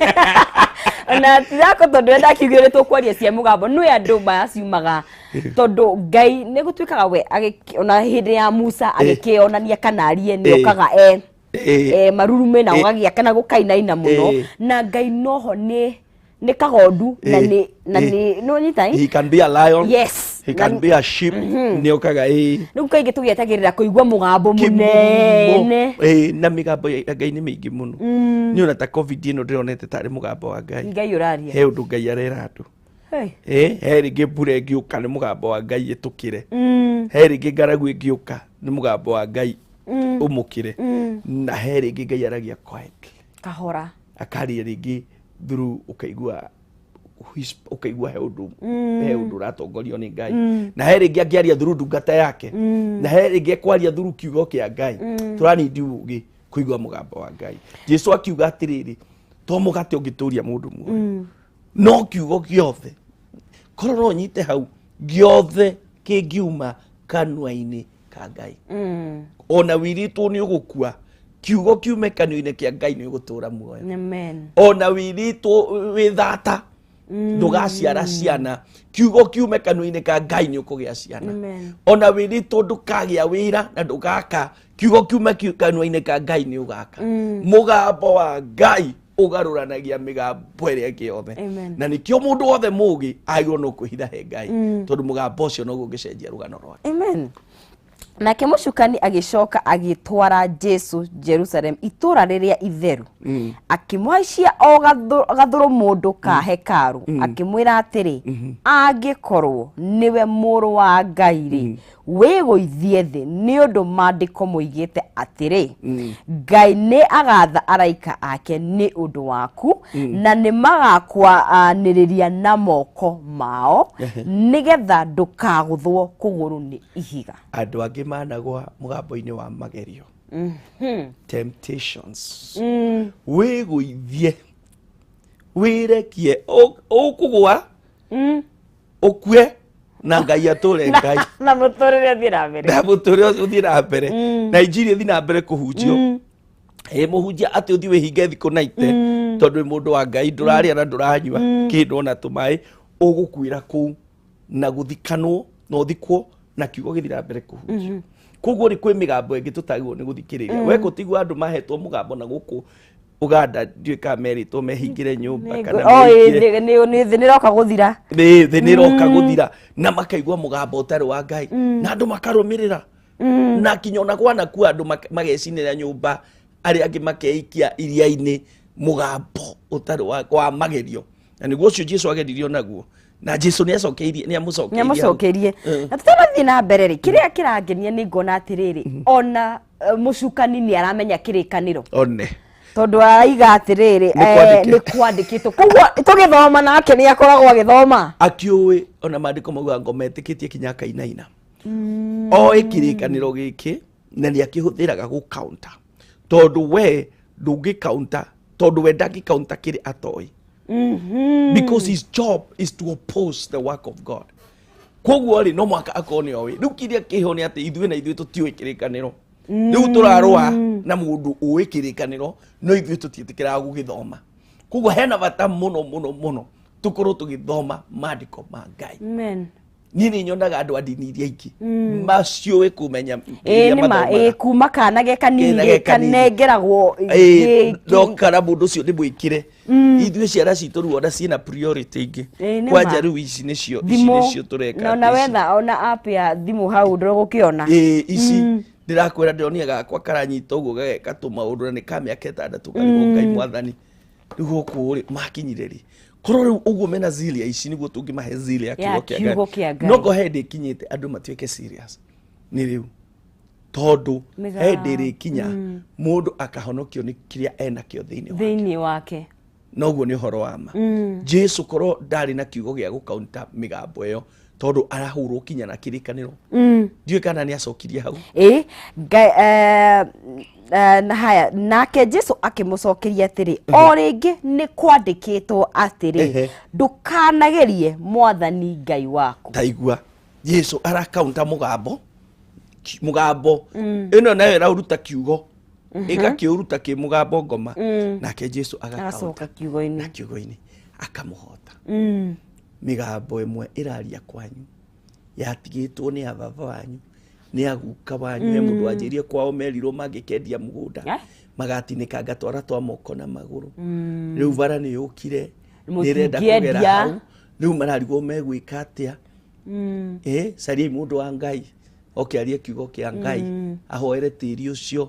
S1: Na tirako tondũ enda kiugire tũkwaria cia mũgambo nĩ andũ maciumaga, tondũ Ngai nĩ gũtuĩkaga we ona hĩndĩ ya Musa agĩkĩonania kana arie nĩ okaga e marurume na ũgagĩa kana gũkainaina mũno. Na Ngai noho nĩ kagondu na nĩ na nĩ nĩ ũnyita
S2: He can be a lion.
S1: Yes.
S2: He can be a sheep. Nĩ okaga ĩ.
S1: Rĩu kaingĩ tũgĩetagĩrĩra kũigua mũgambo mũnene.
S2: Na mĩgambo ya Ngai nĩ mĩingĩ mũno. Nĩ ona ta COVID ĩno ndĩronete tarĩ mũgambo wa Ngai.
S1: Ngai ũraria.
S2: He ũndũ Ngai arera andũ.
S1: Hey.
S2: He rĩngĩ mbura ĩngĩũka nĩ mũgambo wa Ngai ĩtũkĩre. He rĩngĩ ngaragu ĩngĩũka nĩ mũgambo wa Ngai ũmũkĩre. Na he rĩngĩ Ngai aragia quietly.
S1: Kahora.
S2: Akaria rĩngĩ through ũkaigua ũkaigua he ũndũ ũratongorio nĩ Ngai. Na he rĩngĩ angĩaria through ndungata yake. Na he rĩngĩ ekwaria through kiugo kĩa Ngai. Tũranindi ũgĩ kũigua mũgambo wa Ngai. Jesu akiuga atĩrĩrĩ, to mũgate ũngĩtũria mũndũ muoyo, no kiugo gĩothe, korwo no ũnyite hau, gĩothe kĩngiuma kanua-inĩ ka Ngai. Ona wĩrĩtwo nĩ ũgũkua, kiugo kiume kanua-inĩ kĩa Ngai, nĩ ũgũtũra muoyo.
S1: Amen.
S2: Ona wĩrĩtwo wĩ thata, ndũgaciara ciana, kiugo kiume kanua-inĩ ka Ngai, nĩ ũkũgĩa ciana.
S1: Amen.
S2: Ona wĩrĩtwo ndũkagĩa wĩra na ndũgaka, kiugo kiume kanua-inĩ ka Ngai, nĩ ũgaka. Mũgambo wa Ngai ũgarũranagia mĩgambo ĩrĩa ĩngĩ yothe.
S1: Amen.
S2: Na nĩkĩo mũndũ wothe mũgĩ agĩrĩirwo no kwĩhitha he Ngai, tondũ mũgambo ũcio noguo ũngĩcenjia rũgano rwake.
S1: Amen. Nake mũcukani agĩcoka agĩtwara Jesu Jerusalem, itũũra rĩrĩa itheru, akĩmũhaicia o gathũrũmũndũ ka hekarũ, akĩmwĩra atĩrĩ, angĩkorwo nĩwe mũrũ wa Ngai rĩ, wĩgũithie thĩ, nĩ ũndũ maandĩko moigĩte atĩrĩ, Ngai nĩ agatha araika ake nĩ ũndũ waku, na nĩ magakwanĩrĩria na moko mao, nĩgetha ndũkagũthwo kũgũrũ nĩ ihiga.
S2: Andũ angĩ managwa mũgambo-inĩ wa magerio, temptations. Wĩgũithie, wĩrekie, ũkũgwa ũkue na Ngai atũre Ngai.
S1: Na mũtũrĩre ũthiĩ na mbere.
S2: Na mũtũrĩre ũthiĩ na mbere, na injiri ĩthiĩ na mbere kũhunjio. Ĩ mũhunjia atĩ ũthiĩ wĩhinge thikũ naite, tondũ wĩ mũndũ wa Ngai, ndũrarĩa na ndũranyua kĩndũ ona tũmaĩ, ũgũkuĩra kũu na gũthikanwo na ũthikwo na kiugo gĩthiĩ na mbere kũhunjio. Koguo rĩ, kwĩ mĩgambo ĩngĩ tũtagĩrĩirwo nĩ gũthikĩrĩria. We kũtigua andũ mahetwo mũgambo na gũkũ Uganda, ndiũĩ kana merĩtwo mehingĩre nyũmba kana
S1: Oh,
S2: meikire.
S1: Nĩ thĩ nĩroka gũthira.
S2: Nĩ thĩ nĩ ĩroka gũthira, na makaigua mũgambo ũtarĩ wa Ngai na andũ makarũmĩrĩra, na kinya ona gwanakua andũ magecinĩra nyũmba, arĩa angĩ makeikia iria-inĩ, mũgambo ũtarĩ wa magerio. Na nĩguo ũcio Jesu ageririo naguo, na Jesu nĩ acokeirie, nĩ amũcokeirie hau.
S1: Nĩamũcokeirie. Na tũtanathiĩ na mbere rĩ, kĩrĩa kĩrangenia nĩ ngona atĩrĩrĩ, ona mũcukani nĩ aramenya kĩrĩkanĩro.
S2: One.
S1: Tondũ araiga atĩrĩrĩ,
S2: Nĩ kwandĩke.
S1: nĩ kwandĩkĩtwo, koguo tũgĩthoma nake nĩ akoragwo agĩthoma.
S2: Akiũĩ ona maandĩko maugaga ngo metĩkĩtie kinya akainaina oĩ kĩrĩkanĩro gĩkĩ na nĩ akĩhũthĩraga gũ counter, tondũ we ndũngĩ counter, tondũ we ndangĩ counter kĩrĩ atoĩ, because his job is to oppose the work of God. Koguo rĩ, no mwaka akorwo nĩ oĩ. Rĩu kĩrĩa kĩho nĩ atĩ ithuĩ na ithuĩ tũtiũĩ kĩrĩkanĩro. Rĩu tũrarũa na mũndũ ũĩ kĩrĩkanĩro, no ithuĩ tũtiĩtĩkĩraga gũgĩthoma. Koguo hena bata mũno mũno mũno tũkorwo tũgĩthoma maandĩko ma Ngai.
S1: Amen.
S2: Niĩ nĩ nyonaga andũ a ndini iria ingĩ maciũĩ kũmenya
S1: Ĩĩ,
S2: kĩrĩa
S1: nĩ ma.
S2: mathomaga.
S1: Ĩĩ, kuma kana ge kanini.
S2: Kena ge kanini.
S1: Kanengeragwo.
S2: Ĩĩ, no kana mũndũ ũcio nĩ mwĩkĩre. Ithuĩ ciana citũ rĩu ona ciĩna priority ingĩ.
S1: Ĩĩ, nĩ
S2: Kwanja
S1: ma.
S2: rĩu ici nĩcio, ici
S1: Thimũ
S2: nĩcio tũreka
S1: na ona
S2: atĩ ici.
S1: wetha ona app ya thimũ hau ndũgũkĩona.
S2: Ĩĩ, ici ndĩrakwĩra, ndĩronia gakwa karanyita ũguo gageka tũmaũndũ na nĩ ka mĩaka 6, karigwo Ngai mwathani, rĩu gũkũ rĩ makinyire rĩ? Korwo rĩu ũguo mena zilia ici nĩguo tũngĩmahe zilia
S1: Ya
S2: kiugo kĩa
S1: kiugo kĩa Ngai.
S2: No ngo hĩndĩ ĩkinyĩte andũ matuĩke serious nĩ rĩu, tondũ hĩndĩ ĩrĩkinya mũndũ akahonokio nĩ kĩrĩa enakĩo thĩinĩ wake.
S1: Thĩinĩ wake.
S2: Noguo nĩ ũhoro wa ma. Jesu korwo ndarĩ na kiugo gĩa gũkaunta mĩgambo ĩyo, tondũ arahũrwo kinya na kĩrĩkanĩro, ndiũĩ kana nĩ acokirie hau.
S1: Ĩ Ngai, na haya, nake Jesu akĩmũcokeria atĩrĩ, o rĩngĩ nĩ kwandĩkĩtwo atĩrĩ, ndũkanagerie Mwathani Ngai waku.
S2: Taigua Jesu arakaunta mũgambo, mũgambo ĩno nayo ĩraũruta kiugo, ĩgakĩũruta kĩ mũgambo ngoma, nake Jesu agakaunta
S1: agacoka kiugo-inĩ.
S2: Na kiugo-inĩ akamũhota. Mĩgambo ĩmwe ĩraria kwanyu yatigĩtwo nĩ ababa wanyu, nĩ aguka wanyu. He mũndũ wanjĩrie kwao merirwo mangĩkendia mũgũnda magatinĩkanga twara twa moko na magũrũ. Rĩu bara nĩ yũkire, nĩ ĩrenda kũgera
S1: Mũtingĩendia.
S2: hau. Rĩu mararigwo megwĩka atĩa. Ĩ cariai mũndũ wa Ngai oke arie kiugo kĩa Ngai, ahoere tĩri ũcio,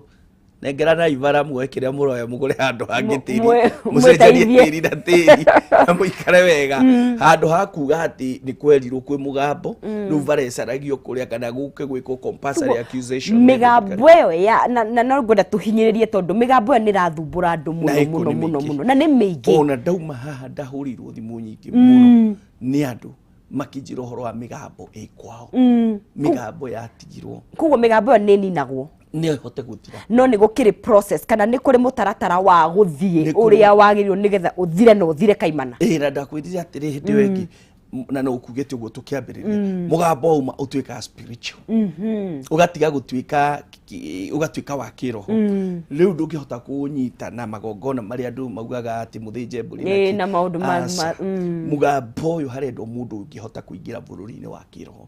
S2: nengeranai bara, muoe kĩrĩa mũroya, mũgũre handũ hangĩ tĩri, mũcenjanie
S1: mwĩteithie.
S2: Tĩri na tĩri na mũikare wega, handũ ha kuga atĩ nĩ kwerirwo kwĩ mũgambo. Rĩu bara ĩcaragio kũrĩa kana gũke gwĩkwo compulsory accusation.
S1: Mĩgambo ĩyo ya na no ngwenda tũhinyĩrĩrie, tondũ mĩgambo ĩyo nĩ ĩrathumbũra andũ
S2: Na
S1: mũno
S2: ĩko
S1: mũno
S2: nĩ
S1: mũno
S2: mĩingĩ.
S1: mũno, na nĩ mĩingĩ.
S2: Ona ndauma haha ndahũrĩirwo thimũ nyingĩ mũno nĩ andũ makĩnjĩra ũhoro wa mĩgambo ĩ kwao, mĩgambo yatigirwo.
S1: Koguo mĩgambo ĩyo nĩ ĩninagwo.
S2: Nĩ ĩhote gũthira.
S1: No nĩ gũkĩrĩ process kana nĩ kũrĩ mũtaratara wa gũthiĩ
S2: Nĩ kũrĩ.
S1: ũrĩa wagĩrĩirwo nĩgetha ũthire na ũthire kaimana.
S2: Ĩ, na ndakwĩrire atĩrĩ hĩndĩ ĩyo ĩngĩ, na no ũkugĩte ũguo tũkĩambĩrĩria, mũgambo wauma ũtuĩkaga spiritual, ũgatiga gũtuĩka ũgatuĩka wa kĩroho. Rĩu ndũngĩhota kũũnyita na magongona marĩa andũ maugaga atĩ mũthĩnje mbũri
S1: Ĩ,
S2: kĩ.
S1: na maũndũ
S2: Aca. Mũgambo ũyũ harendwo mũndũ ũngĩhota kũingĩra bũrũri-inĩ wa kĩroho,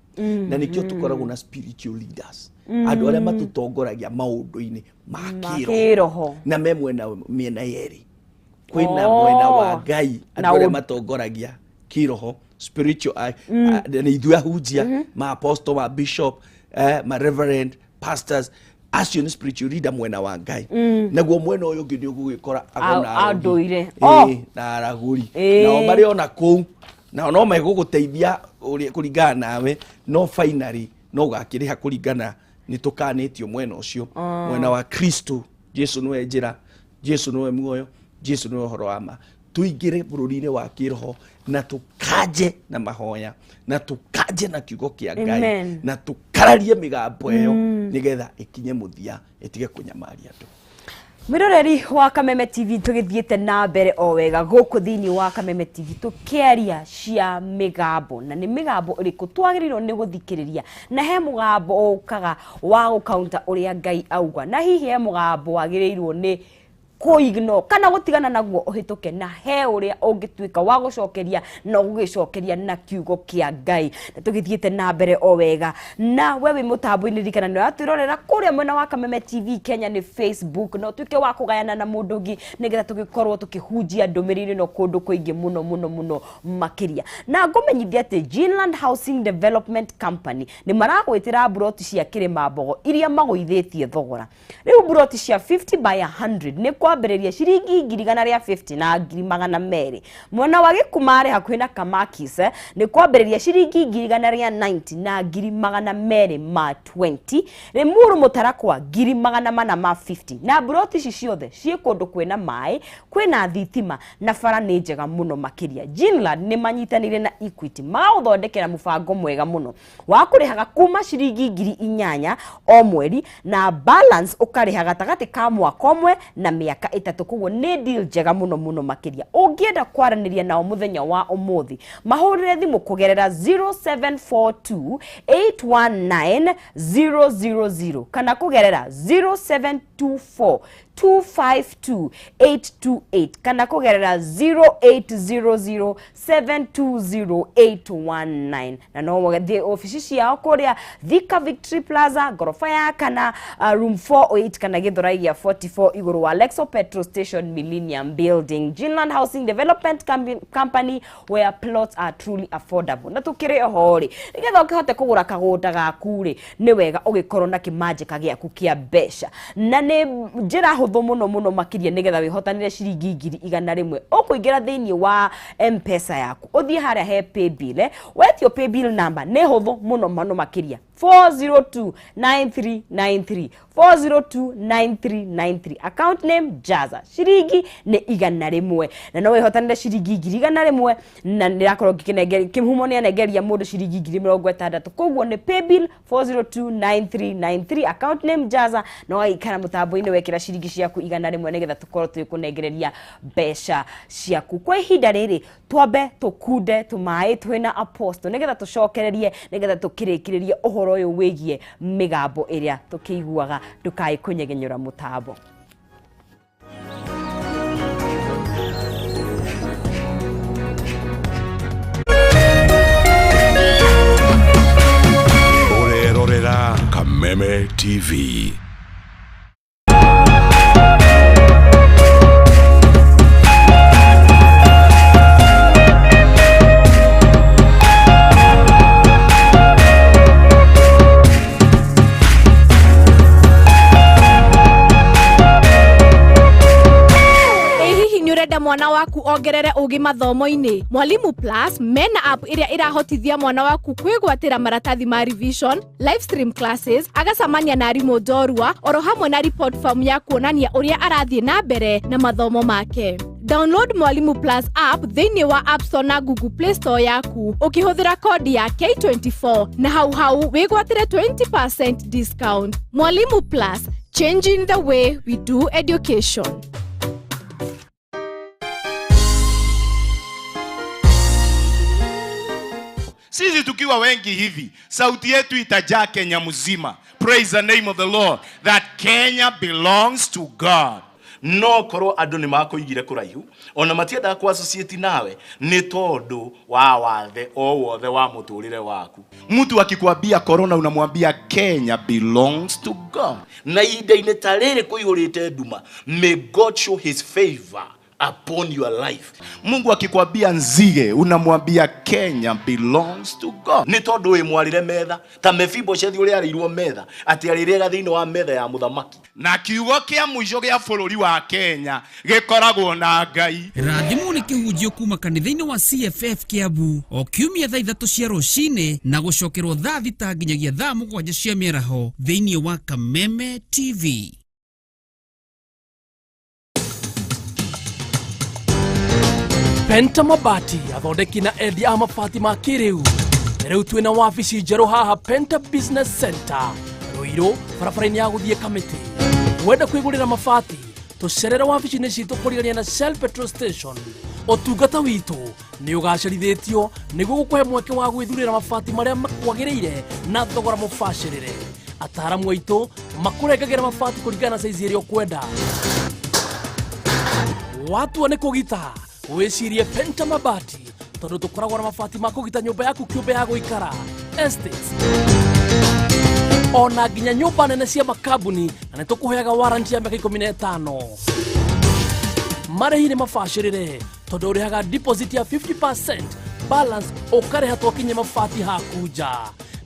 S2: na nĩkĩo tũkoragwo na spiritual leaders, andũ arĩa matũtongoragia maũndũ-inĩ ma kĩroho.
S1: Kĩroho.
S2: Na me mwena mĩena yerĩ, kwĩna
S1: Oh.
S2: mwena wa Ngai,
S1: Na
S2: andũ arĩa matongoragia kĩroho, spiritual, nĩ ithuĩ ahunjia, ma apostle, ma bishop, ma reverend pastors, acio nĩ spiritual leader mwena wa Ngai. Naguo mwena ũyũ ũngĩ nĩ ũgũgĩkora ago na arogi.
S1: Andũire.
S2: Ĩĩ,
S1: Oh.
S2: na aragũri.
S1: Ĩĩ.
S2: Nao marĩ ona kũu, nao no megũgũteithia ũrĩa kũringana nawe, no finally no ũgakĩrĩha kũringana nĩ tũkanĩtio mwena ũcio. Mwena wa Kristo Jesu nĩwe njĩra, Jesu nĩwe muoyo, Jesu nĩwe ũhoro wa ma. Tũingĩre bũrũri-inĩ wa kĩroho na tũkanje na mahoya na tũkanje na kiugo kĩa Ngai
S1: Amen.
S2: na tũkararie mĩgambo ĩyo nĩgetha ĩkinye mũthia, ĩtige kũnyamaria andũ.
S1: Mwiroreri wa Kameme TV, tũgĩthiĩte na mbere o wega gũkũ thĩinĩ wa Kameme TV tũkĩaria cia mĩgambo, na nĩ mĩgambo ĩrĩkũ twagĩrĩirwo nĩ gũthikĩrĩria, na he mũgambo ũkaga wa gũkaunta ũrĩa Ngai auga, na hihi he mũgambo wagĩrĩirwo nĩ kũignore kana gũtigana naguo ũhĩtũke, na he ũrĩa ũngĩtuĩka wa gũcokeria na ũgũgĩcokeria na kiugo kĩa Ngai. Na tũgĩthiĩte na mbere o wega, na we wĩ mũtambo-inĩ, ririkana nĩ ũratwĩrorera kũrĩa mwena wa Kameme TV Kenya nĩ Facebook, na ũtuĩke wa kũgayana na mũndũ ũngĩ nĩgetha tũgĩkorwo tũkĩhunjia ndũmĩrĩri ĩno kũndũ kũingĩ mũno mũno mũno makĩria. Na ngũmenyithia atĩ Ginland Housing Development Company nĩ maragwĩtĩra mburoti cia Kĩrĩma Mbogo iria magũithĩtie thogora. Rĩu mburoti cia 50 by 100 nĩ kwa Kwambĩrĩria ciringi 150,000 na 200,000. Mwena wa Gĩkumarĩ hakuhĩ na Kamakis nĩ kwambĩrĩria ciringi 190,000 na 220,000. Limuru Mũtarakwa 450,000. Na mburoti ici ciothe ciĩ kũndũ kwĩna maĩ, kwĩna thitima na bara nĩ njega mũno makĩria. Ginland nĩ manyitanĩire na Equity magagũthondekera mũbango mwega mũno wa kũrĩhaga kuma ciringi 8,000 o mweri na balance ũkarĩha gatagatĩ ka mwaka ũmwe na mĩaka 3. Koguo nĩ deal njega mũno mũno makĩria. Ũngĩenda kwaranĩria nao mũthenya wa ũmũthĩ, mahũrĩre thimũ kũgerera 0742 819 000 kana kũgerera 0724 252 828 kana kũgerera 0800 720 819. Na no ũthiĩ obici ciao kũrĩa Thika Victory Plaza ngoroba ya kana room 408 kana Githurai gĩa 44 igũrũ wa Lexo Petrol Station Millennium Building. Ginland Housing Development Company, where plots are truly affordable. Na tukĩrĩ oho rĩ, nĩgetha ũkĩhote kũgũra kagũnda gaku rĩ, nĩ wega ũgĩkorwo na kĩmanjĩka gĩaku kĩa mbeca, na nĩ njĩra hũthũ mũno mũno makĩria nĩgetha wĩhotanĩre ciringi 100,000. Ũkũingĩra thĩinĩ wa M-Pesa yaku, ũthiĩ harĩa he paybill, wetio paybill number nĩ hũthũ mũno mũno makĩria 4029393 4029393, account name Jaza, ciringi nĩ 100, na no wĩhotanĩre ciringi 100,000. Na nĩrakorwo ngĩkĩnengeria kĩhumo nĩ anengeria mũndũ ciringi 60,000. Koguo nĩ paybill 4029393, account name Jaza, na ũgaikara mũtambo-inĩ wekĩra ciringi ciaku 100 nĩgetha tũkorwo tũgĩkũnengereria mbeca ciaku. Kwa ihinda rĩrĩ twambe tũkunde tũmaĩ twĩna Apostle nĩgetha tũcokererie, nĩgetha tũkĩrĩkĩrĩrie ũhoro ũyũ wĩgiĩ mĩgambo ĩrĩa tũkĩiguaga. Ndũkae kũnyegenyũra mũtambo.
S5: Ũrerorera Kameme TV.
S6: Ĩ hihi nĩ ũrenda mwana waku ongerere ũgĩ mathomo-inĩ? Mwalimu Plus mena app ĩrĩa ĩrahotithia mwana waku kwĩgwatĩra maratathi ma revision, live stream classes, agacamania na arimũ njorua, oro hamwe na report form ya kuonania ũrĩa arathiĩ na mbere na mathomo make. Download Mwalimu Plus app thĩinĩ wa App Store na Google Play Store yaku ũkĩhũthĩra kodi ya K24 na hau hau wĩgwatĩre 20% discount. Mwalimu Plus, changing the way we do education.
S7: Sisi tukiwa wengi hivi, sauti yetu itajaa Kenya mzima. Praise the name of the Lord that Kenya belongs to God. No korwo andũ nĩ makũigire kũraihu ona matiendaga kũ associate nawe nĩ tondũ wa wathe o wothe wa mũtũrĩre waku. Mtu akikwambia corona unamwambia Kenya belongs to God. Na ihinda-inĩ ta rĩrĩ kũihũrĩte nduma, may God show his favor upon your life. Mungu akikwambia nzige unamwambia Kenya belongs to God. Nĩ tondũ wĩ mwarĩre metha ta Mefiboshethi ũrĩa arĩirwo metha atĩ arĩrĩaga thĩinĩ wa metha ya mũthamaki. Na kiugo kĩa mũico gĩa bũrũri wa Kenya gĩkoragwo na Ngai.
S8: Rathimwo nĩ kĩhunjio kuma kanitha-inĩ wa CFF Kiambu o kiumia thaa 3 cia rũcinĩ na gũcokerwo thaa 6 nginyagia thaa 7 cia mĩaraho thĩinĩ wa Kameme TV.
S9: Penta Mabati, athondeki na endia a mabati ma kĩrĩu. Rĩu twĩna wabici njerũ haha Penta Business Center, Ruiru, barabara-inĩ ya gũthiĩ Kamĩtĩ. Wenda kwĩgũrĩra mabati, tũcerere wabici-inĩ citũ kũrigania na Shell Petrol Station. Ũtungata witũ nĩ ũgacĩrithĩtio nĩguo gũkũhe mweke wa gwĩthurĩra mabati marĩa makwagĩrĩire na thogora mũbacĩrĩre. Ataaramu aitũ makũrengagĩra mabati kũringana na saizi ĩrĩa ũkwenda. Watua nĩ kũgita, wĩcirie Penta Mabati tondũ tũkoragwo na mabati ma kũgita nyũmba yaku kĩũmbe ya gũikara, estates, ona nginya nyũmba nene cia makambuni, na nĩ tũkũheaga warranty ya mĩaka 15. Marĩhi nĩ mabacĩrĩre tondũ ũrĩhaga deposit ya 50%, balance ũkarĩha twakinye mabati haku nja.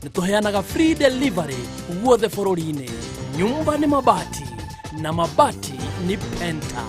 S9: Nĩ tũheanaga free delivery guothe bũrũri-inĩ. Nyumba nĩ mabati, Na mabati nĩ Penta.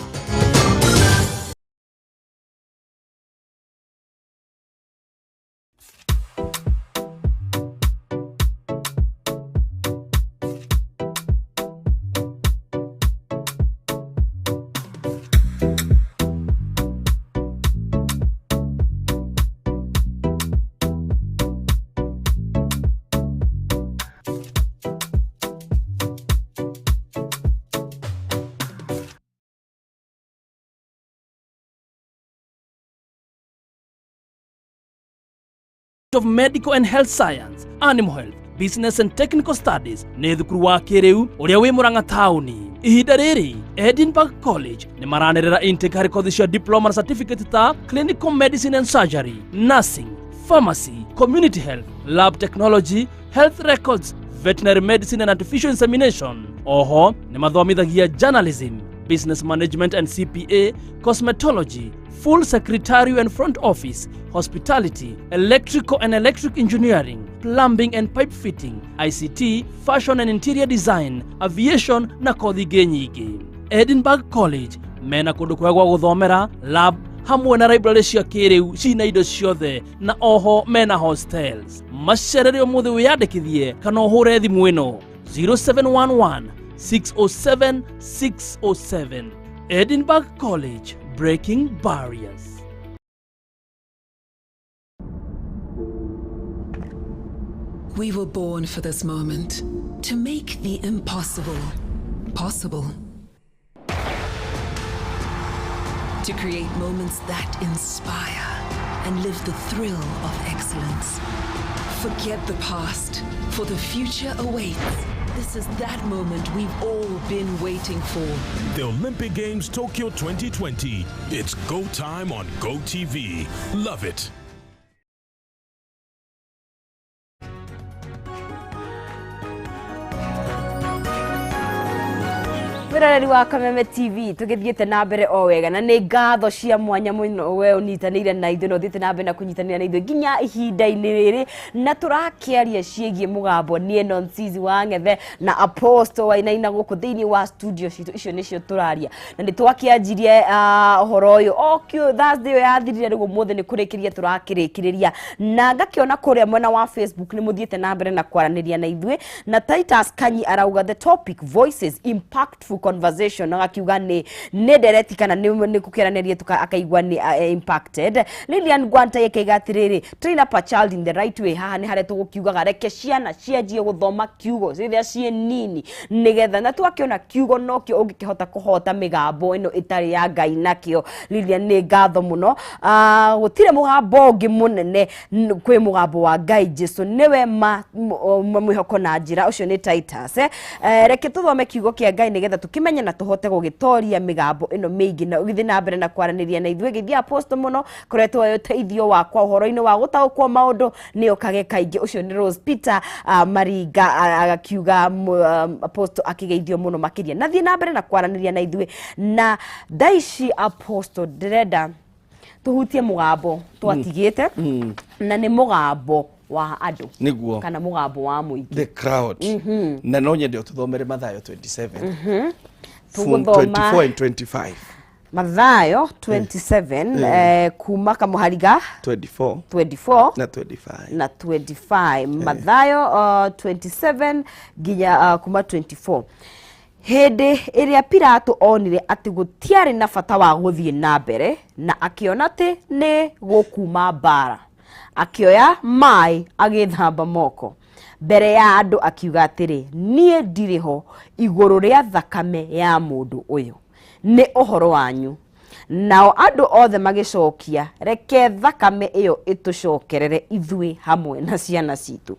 S9: Of Medical and Health Science, Animal Health, Business and Technical Studies nĩ thukuru wa kĩrĩu ũrĩa wĩ Murang'a taũni. Ihinda rĩrĩ Edinburgh College nĩ maranĩrĩra intake harĩ kothi cia diploma na certificate ta Clinical Medicine and Surgery, Nursing, Pharmacy, Community Health, Lab Technology, Health Records, Veterinary Medicine and Artificial Insemination. Oho nĩ mathomithagia Journalism, Business Management and CPA, Cosmetology, Full Secretarial and Front Office, Hospitality, Electrical and Electric Engineering, Plumbing and Pipe Fitting, ICT, Fashion and Interior Design, Aviation na kothi ingĩ nyingĩ. Edinburgh College mena kũndũ kwega gwa gũthomera, lab hamwe na library cia kĩrĩu cina indo ciothe, na oho mena hostels. Macerere ũmũthĩ wĩyandĩkithie kana ũhũre thimũ ĩno 0711 607 607. Edinburgh College, breaking barriers.
S10: We were born for this moment, to make the impossible possible. To create moments that inspire and live the thrill of excellence. Forget the past, for the future awaits. This is that moment we've all been waiting for.
S5: The Olympic Games Tokyo 2020. It's go time on Go TV. Love it.
S1: Mwĩroreri wa Kameme TV, tũgĩthiĩte na mbere o wega, na nĩ ngatho cia mwanya mũno we ũnyitanĩire na ithuĩ na ũthiĩte na mbere na kũnyitanĩra na ithuĩ nginya ihinda-inĩ rĩrĩ, na tũrakĩaria ciĩgiĩ mũgambo. Niĩ Nonsizi wa Ng'ethe na Apostle Wainaina gũkũ thĩinĩ wa studio citũ, icio nĩcio tũraria, na nĩ twakĩanjirie ũhoro ũyũ o Thursday ĩyo yathirire. Rĩu ũmũthĩ nĩ kũrĩkĩria tũrakĩrĩkĩrĩria, na ngakĩona kũrĩa mwena wa Facebook nĩ mũthiĩte na mbere na kwaranĩria na ithuĩ, na Titus Kanyi arauga, "The topic, voices, impactful conversation," agakiuga nĩ ndereti kana nĩ gũkĩaranĩria tuka akaigua nĩ impacted. Lilian Gwanta akaiga atĩrĩrĩ, "Train up a child in the right way." Haha nĩ harĩa tũgũkiugaga reke ciana cianjie gũthoma kiugo rĩrĩa ciĩ nini, nĩgetha na twakĩona kiugo nokĩo ũngĩkĩhota kũhota mĩgambo ĩno ĩtarĩ ya Ngai nakĩo. Lilian, nĩ ngatho mũno. Gũtirĩ mũgambo ũngĩ mũnene kwĩ mũgambo wa Ngai. Jesu nĩwe ma mwĩhoko na njĩra. Ũcio nĩ Titus, eh. Reke tũthome kiugo kĩa Ngai nĩgetha tũkĩmenye na tũhote gũgĩtoria mĩgambo ĩno mĩingĩ, na ũgĩthiĩ na mbere na kwaranĩria na ithuĩ. Geithia Apostle mũno, koretwo wĩ ũteithio wakwa ũhoro-inĩ wa gũtaũkwo maũndũ, nĩ okage kaingĩ. Ũcio nĩ Rose Peter Maringa, agakiuga Apostle akĩgeithio mũno makĩria, na thiĩ na mbere na kwaranĩria na ithuĩ. Na thaa ici, Apostle, ndĩrenda tũhutie mũgambo twatigĩte, na nĩ mũgambo wa andũ kana mũgambo wa mũingĩ.
S2: The crowd. Na no nyende ũtũthomere Mathayo 27 from
S1: Tũgũthoma
S2: 24 and 25.
S1: Mathayo 27, kuma kamũhariga
S2: 24
S1: 24
S2: na 25.
S1: Na 25. Mathayo 27 nginya kuma 24. Hĩndĩ ĩrĩa Pilato onire atĩ gũtiarĩ na bata wa gũthiĩ na mbere, na akĩona atĩ nĩ gũkuma mbara, akĩoya maĩ agĩthamba moko mbere ya andũ, akiuga atĩrĩ, "Niĩ ndirĩ ho igũrũ rĩa thakame ya mũndũ ũyũ, nĩ ũhoro wanyu." Nao andũ othe magĩcokia, "Reke thakame ĩyo ĩtũcokerere ithuĩ hamwe na ciana citũ."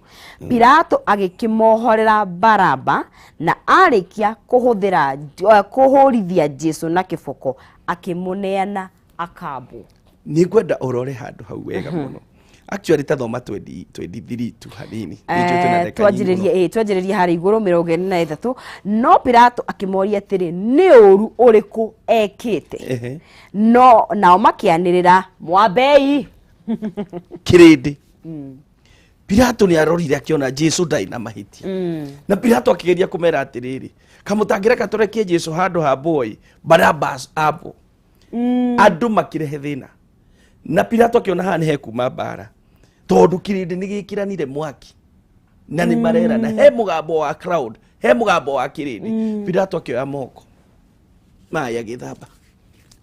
S1: Pilato agĩkĩmohorera Baraba, na arĩkia kũhũthĩra kũhũrithia Jesu na kĩboko, akĩmũneana akambwo.
S2: Nĩ ngwenda ũrore handũ hau wega mũno. Actually, ta thoma 20 23 tu hanini. Nĩ njũĩ twĩna ndagĩka nyingĩ mũno.
S1: Twanjĩrĩrie harĩa igũrũ 43. No Pilato akĩmoria atĩrĩ, "Nĩ ũru ũrĩkũ ekĩte?" No nao makĩanĩrĩra, "Mwambei."
S2: Kĩrĩndĩ. Pilato nĩ arorire akĩona Jesu ndarĩ na mahĩtia, na Pilato akĩgeria kũmera atĩrĩrĩ, Kamũtangĩreka tũrekie Jesu handũ ha boy Barabas abo. Andũ makĩrehe thĩna na Pilato akĩona haha nĩ hekuma mbara, tondũ kĩrĩndĩ nĩ gĩkĩranire mwaki na nĩ marerana he mũgambo wa crowd, he mũgambo wa kĩrĩndĩ. Pilato akĩoya moko maĩ agĩthamba,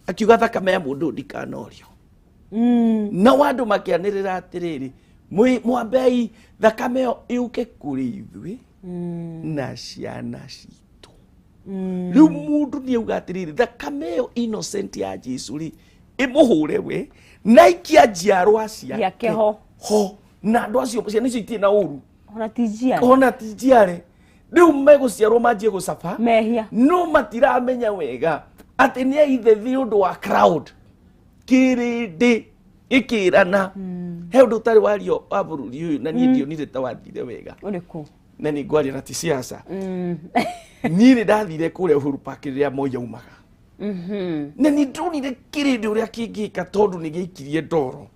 S2: akiuga thakame ya mũndũ ũyũ ndikanorio. Nao andũ makĩanĩrĩra atĩrĩrĩ, "Mwambei thakame ĩyo yũke kũrĩ ithuĩ na ciana citũ." Rĩu mũndũ nĩ auga atĩrĩrĩ, thakame ĩyo innocent ya Jesu rĩ, ĩmũhũre we na ikia njiarwa ciake
S1: Ciake ho.
S2: Ho na andũ acio, ciana icio itirĩ na ũru.
S1: Ona ti njiarĩ.
S2: Ona ti njiarĩ, rĩu megũciarwo manjie gũcaba
S1: mehia.
S2: No matiramenya wega atĩ nĩ aithe nĩ ũndũ wa crowd, kĩrĩndĩ gĩkĩrana. He ũndũ ũtarĩ wario wa bũrũri ũyũ na niĩ ndionire ta wathire wega.
S1: Ũrĩkũ?
S2: Na nĩ ngwaria na ti siasa. Niĩ nĩ ndathire kũrĩa Uhuru Park rĩrĩa Moi aumaga, na nĩ ndonire kĩrĩndĩ ũrĩa kĩngĩka, tondũ nĩ gĩaikirie ndoro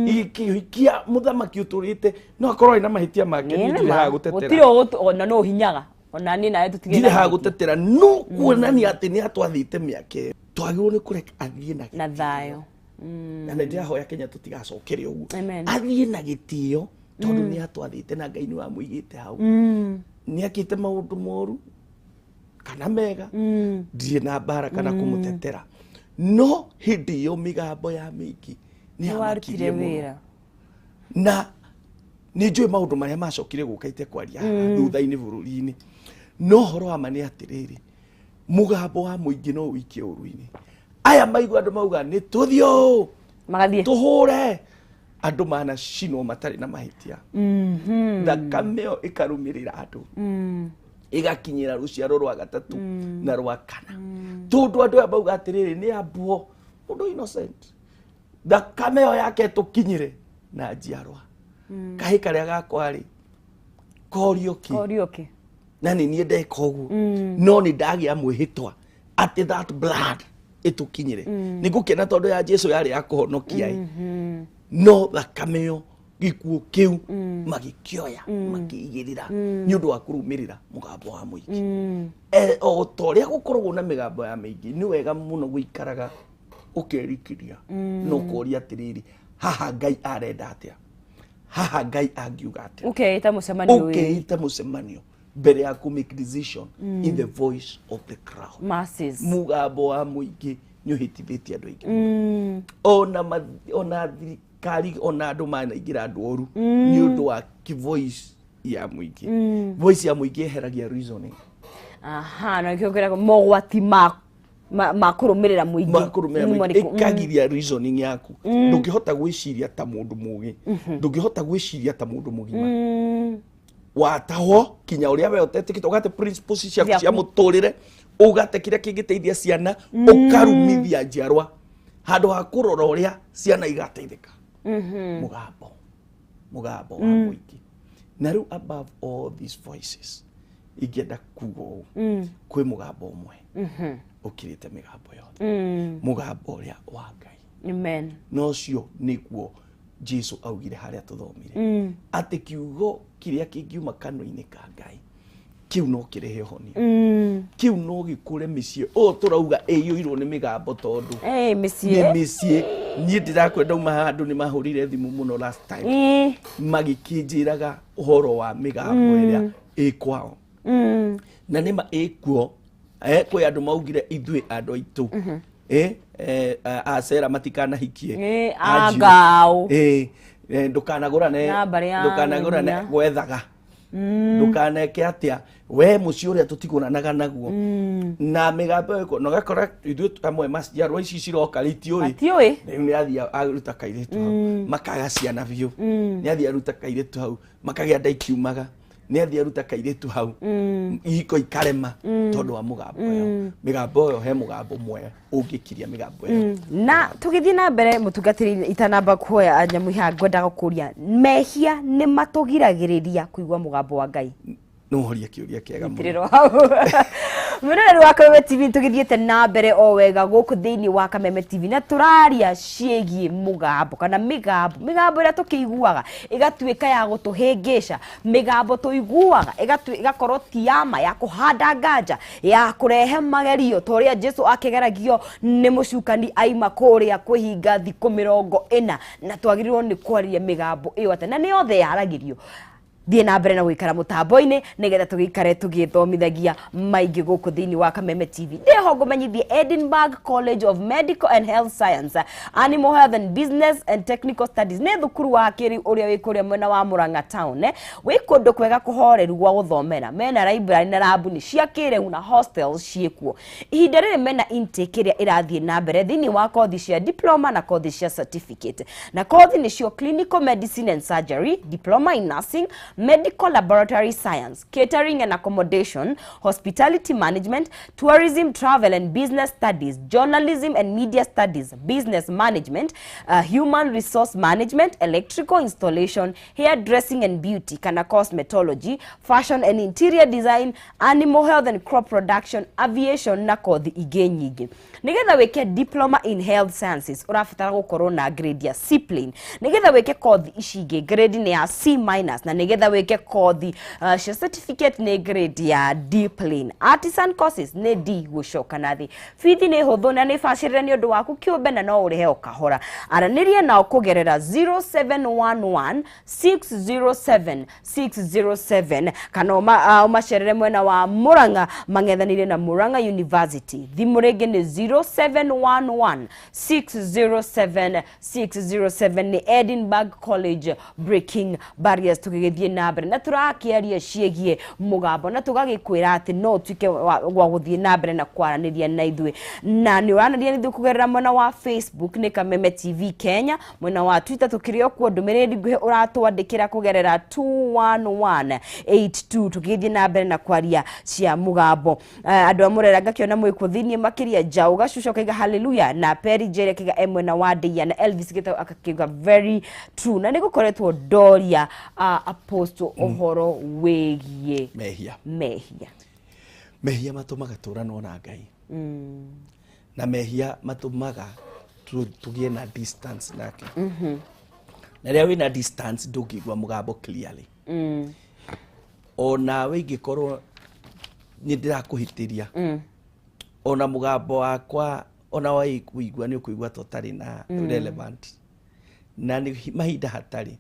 S2: gĩkĩhikia mũthamaki ũtũrĩte. No akorwo arĩ na mahĩtia make, niĩ ndirĩ haha gũtetera.
S1: Gũtirĩ ona no ũhinyaga ona niĩ nawe tũtigĩ.
S2: Ndirĩ haha gũtetera, no kuonania atĩ nĩ atwathĩte mĩaka ĩyo, twagĩrĩirwo nĩ kũreka athiĩ na
S1: na thayũ.
S2: Na nĩ ndĩrahoya Kenya tũtigacokere ũguo.
S1: Amen.
S2: Athiĩ na gĩtĩo, tondũ nĩ atwathĩte na Ngai nĩ wamũigĩte hau. Nĩ akĩte maũndũ moru kana mega, ndirĩ na mbara kana kũmũtetera, no hĩndĩ ĩyo mĩgambo ya mĩingĩ nĩ
S1: nĩ
S2: yamakirie
S1: warutire
S2: mũno.
S1: Wĩra.
S2: Na nĩ njũĩ maũndũ marĩa macokire gũka itekwaria haha thutha-inĩ bũrũri-inĩ, no ũhoro wa ma nĩ atĩrĩrĩ, mũgambo wa mũingĩ no ũikie ũru-inĩ. Aya maigua andũ mauga nĩ tũthiĩ ũũ,
S1: magathiĩ
S2: tũhũre andũ manacinwo matarĩ na mahĩtia, thakame ĩyo ĩkarũmĩrĩra andũ, ĩgakinyĩra rũciaro rwa gatatũ na rwa kana, tondũ andũ aya mauga atĩrĩrĩ, nĩ ambuo mũndũ innocent, thakame ĩyo yake ĩtũkinyĩre na njiarwa. Kahĩ karĩa gakwa rĩ, korio kĩ?
S1: Korio kĩ?
S2: Na nĩ niĩ ndeka ũguo, no nĩ ndagĩa mwĩhĩtwa atĩ that blood ĩtũkinyĩre. Nĩ ngũkena tondũ ya Jesu yarĩ ya kũhonokia ĩ, no thakame ĩyo, gĩkuũ kĩu magĩkĩoya makĩigĩrĩra nĩ ũndũ wa kũrũmĩrĩra mũgambo wa mũingĩ. O ta ũrĩa gũkoragwo na mĩgambo ya mĩingĩ, nĩ wega mũno gũikaraga ũkerikĩria na ũkoria atĩrĩrĩ, haha Ngai arenda atĩa? Haha Ngai angiuga atĩa?
S1: Ũkeĩta mũcemanio wĩ
S2: Ũkeita mũcemanio mbere ya ku make decision in the voice of the crowd.
S1: Masses.
S2: Mũgambo wa mũingĩ nĩ ũhĩtithĩtie andũ aingĩ mũno. Ona ona thirikari, ona andũ manaingĩra andũ oru nĩ ũndũ wa voice ya mũingĩ. Voice ya mũingĩ ĩheragia reasoning.
S1: Aha, na nĩkĩo kĩragwo mogwati ma kũrũmĩrĩra mũingĩ.
S2: Ma kũrũmĩrĩra
S1: Nĩ
S2: mũingĩ.
S1: marĩkũ?
S2: Ĩkagiria reasoning yaku. Ndũngĩhota gwĩciria ta mũndũ mũgĩ, ndũngĩhota gwĩciria ta mũndũ mũgima. Watahwo kinya ũrĩa we ũtetĩkĩte, ũgate principles ciaku cia
S1: Ciaku.
S2: mũtũrĩre, ũgate kĩrĩa kĩngĩteithia ciana, ũkarumithia njiarwa handũ ha kũrora ũrĩa ciana igateithĩka. Mũgambo wa mũingĩ. Na rĩu above all these voices, ingĩenda kuga ũũ, kwĩ mũgambo ũmwe ũkĩrĩte mĩgambo yothe, mũgambo ũrĩa wa Ngai.
S1: Amen.
S2: Na ũcio nĩguo Jesu augire harĩa tũthomire, atĩ kiugo kĩrĩa kĩngiuma kanua-inĩ ka Ngai, kĩu no kĩrehe ũhonio, kĩu no gĩkũre mĩciĩ ũũ tũrauga ĩiyũirwo nĩ mĩgambo, tondũ
S1: Eh,
S2: nĩ
S1: mĩciĩ.
S2: mĩciĩ. Niĩ ndĩrakwenda uma handũ nĩ mahũrire thimũ mũno last time, magĩkĩnjĩraga ũhoro wa mĩgambo ĩrĩa ĩ kwao, na nĩma ĩkuo. Kwĩ andũ maugire ithuĩ andũ aitũ acera matikanahikie anjirũ.
S1: Angao.
S2: Ndũkanagũrane.
S1: Na mbarĩ ya
S2: Ndũkanagũrane.
S1: nyina.
S2: Gwethaga ndũkaneke atĩa we mũciĩ ũrĩa tũtigũranaga naguo na mĩgambo ĩyo ĩko- na ũgakora ithuĩ amwe maciarwa ici ciroka rĩ itiũĩ.
S1: Matiũĩ.
S2: Rĩu nĩ athiĩ aruta kairĩtu hau, makaga ciana biũ. Nĩ athiĩ aruta kairĩtu hau, makagĩa nda ikiumaga. Nĩ athiĩ aruta kairĩtu hau, ihiko ikarema tondũ wa mũgambo ĩyo. Mĩgambo ĩyo, he mũgambo ũmwe ũngĩkiria mĩgambo ĩyo.
S1: Na tũgĩthiĩ na mbere, mũtungatĩri, itanamba kuoya nyamũ iha, ngwendaga kũria, mehia nĩ matũgiragĩrĩria kũigua mũgambo wa Ngai?
S2: No horia kĩũria kĩega mũno.
S1: Nyitĩrĩrwo hau. Mwĩroreri wa Kameme TV, tũgĩthiĩte na mbere o wega gũkũ thĩinĩ wa Kameme TV, na tũraria ciĩgiĩ mũgambo kana mĩgambo, mĩgambo ĩrĩa tũkĩiguaga ĩgatuĩka ya gũtũhĩngĩca, mĩgambo tũiguaga ĩgakorwo ti ya ma, ya kũhanda nganja, ya kũrehe magerio, ta ũrĩa Jesu akĩgeragio nĩ mũcukani aima kũrĩa kwĩhinga thikũ 40. Na twagĩrĩirwo nĩ kwaria mĩgambo ĩyo atĩa, na nĩ yothe yaragĩrio? Thiĩ na mbere na gũikara mũtambo-inĩ nĩgetha tũgĩikare tũgĩthomithagia maingĩ gũkũ thĩinĩ wa Kameme TV. Ndĩho ngũmenyithie Edinburgh College of Medical and Health Science, Animal Health and Business and Technical Studies nĩ thukuru wa kĩrĩu ũrĩa wĩ kũrĩa mwena wa Murang'a town, eh? Wĩ kũndũ kwega kũhoreru gwa gũthomera, mena library na rabu cia kĩrĩu na hostels ciĩkuo. Ihinda rĩrĩ mena intake ĩrĩa ĩrathiĩ na mbere thĩinĩ wa kothi cia diploma na kothi cia certificate, na kothi nĩcio clinical medicine and surgery, diploma in nursing, medical laboratory science, catering and accommodation, hospitality management, tourism, travel and business studies, journalism and media studies, business management, human resource management, electrical installation, hair dressing and beauty kana cosmetology, fashion and interior design, animal health and crop production, aviation na kothi ingĩ nyingĩ. Nĩgetha wĩke diploma in health sciences ũrabatara gũkorwo na grade ya C plain. Nĩgetha wĩke kothi ici ingĩ, grade nĩ ya C minus, na nĩgetha wĩke kothi cia certificate nĩ grade ya D plain. Artisan courses nĩ D gũcoka na thĩ. Bithi nĩ hũthũ na nĩ bacĩrĩre nĩ ũndũ waku kĩũmbe, na no ũrĩhe o kahora. Aranĩria nao kũgerera 0711 607 607 kana ũmacerere mwena wa Murang'a, mang'ethanĩire na Murang'a University. Thimũ rĩngĩ nĩ 0711 607 607. Nĩ Edinburgh College, breaking barriers. Tũgĩgĩthiĩ na mbere na tũrakĩaria ciĩgiĩ mũgambo, na tũgagĩkwĩra atĩ no ũtuĩke wa gũthiĩ na mbere na kwaranĩria na ithuĩ, na nĩ ũranĩria na ithuĩ kũgerera mwena wa Facebook nĩ Kameme TV Kenya, mwena wa Twitter tũkĩrĩ o kuo, ndũmĩrĩri nguhĩ ũratwandĩkĩra kũgerera 21182. Tũgĩthiĩ na mbere na kwaria cia mũgambo. Andũ a Mũrera ngakĩona mwĩkuo thĩiniĩ makĩria, Njaũ Gacuca ũkaiga haleluya, na Peri Njeri akaiga e mwena wa Ndeiya, na Elvis Gĩtau akakiuga very true. Na nĩ gũkoretwo ndoria apostle ũhoro wĩgiĩ
S2: mehia.
S1: Mehia.
S2: Mehia matũmaga tũranwo na Ngai, na mehia matũmaga tũgĩe na distance nake, na rĩrĩa wĩna distance ndũngĩigua mũgambo clearly. Onawe ingĩkorwo nĩ ndĩrakũhĩtĩria, ona mũgambo wakwa ona waigua nĩ ũkũigua ta ũtarĩ na relevant na nĩ mahinda hatarĩ.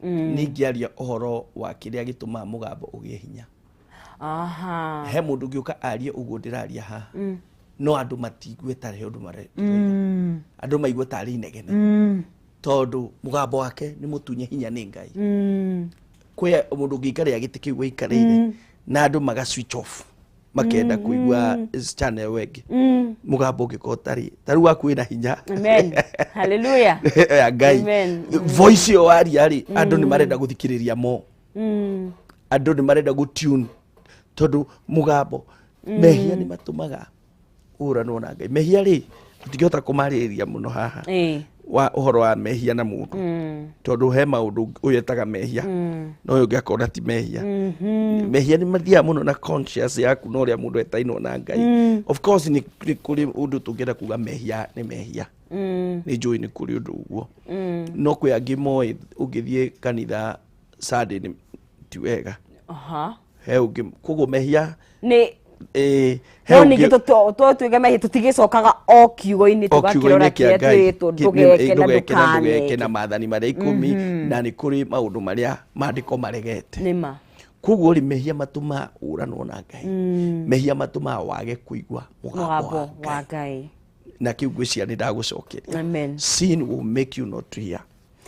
S2: Nĩ ingĩaria ũhoro wa kĩrĩa gĩtũmaga mũgambo ũgĩe hinya. He mũndũ ũngĩũka arie ũguo ndĩraria haha, no andũ matigue tarĩ ũndũ andũ maigue tarĩ inegene, tondũ mũgambo wake nĩ mũtunye hinya nĩ Ngai. Kwĩ mũndũ ũngĩikarĩra gĩtĩ kĩu wĩikarĩire na andũ maga switch off, makenda kũigua channel wengĩ, mũgambo ũngĩkorwo ũtarĩ ta rĩu waku wĩna hinya.
S1: Amen, hallelujah.
S2: Ya Ngai.
S1: Amen.
S2: Voice ĩyo waria rĩ, andũ nĩ marenda gũthikĩrĩria mo, andũ nĩ marenda gũ tune, tondũ mũgambo. Mehia nĩ matũmaga ũranwo na Ngai. Mehia rĩ, tũtingĩhota kũmarĩrĩria mũno haha wa ũhoro wa mehia na mũndũ, tondũ he maũndũ ũyũ etaga mehia no ũyũ ũngĩ akona ti mehia. Mehia nĩ mathiaga mũno na conscious yaku na ũrĩa mũndũ etainwo na Ngai. Of course nĩ kũrĩ ũndũ tũngĩenda kuga mehia nĩ mehia, nĩ njũĩ nĩ kũrĩ ũndũ ũguo, no kwĩ angĩ moĩ ũngĩthiĩ kanitha Sunday nĩ ti wega. He ũngĩ koguo mehia
S1: nĩ
S2: he
S1: no ningĩ tũtuĩke mehia tũtigĩcokaga o kiugo-inĩ,
S2: o
S1: tũgakĩrora
S2: kiugo-inĩ kĩa
S1: kĩrĩa
S2: Ngai.
S1: twĩrĩtwo, ndũgeke na
S2: ndũgeke na ndũgeke
S1: ndũkaneke
S2: na maathani marĩa 10, na nĩ kũrĩ maũndũ marĩa maandĩko maregete.
S1: Nĩ ma.
S2: Koguo rĩ, mehia matũmaga ũranwo na Ngai, mehia matũmaga wage kũigua mũgambo
S1: mũgambo
S2: wa
S1: wa
S2: Ngai.
S1: Ngai.
S2: Na kĩu ngwĩciria nĩ ndagũcokeria.
S1: Amen.
S2: Sin will make you not to hear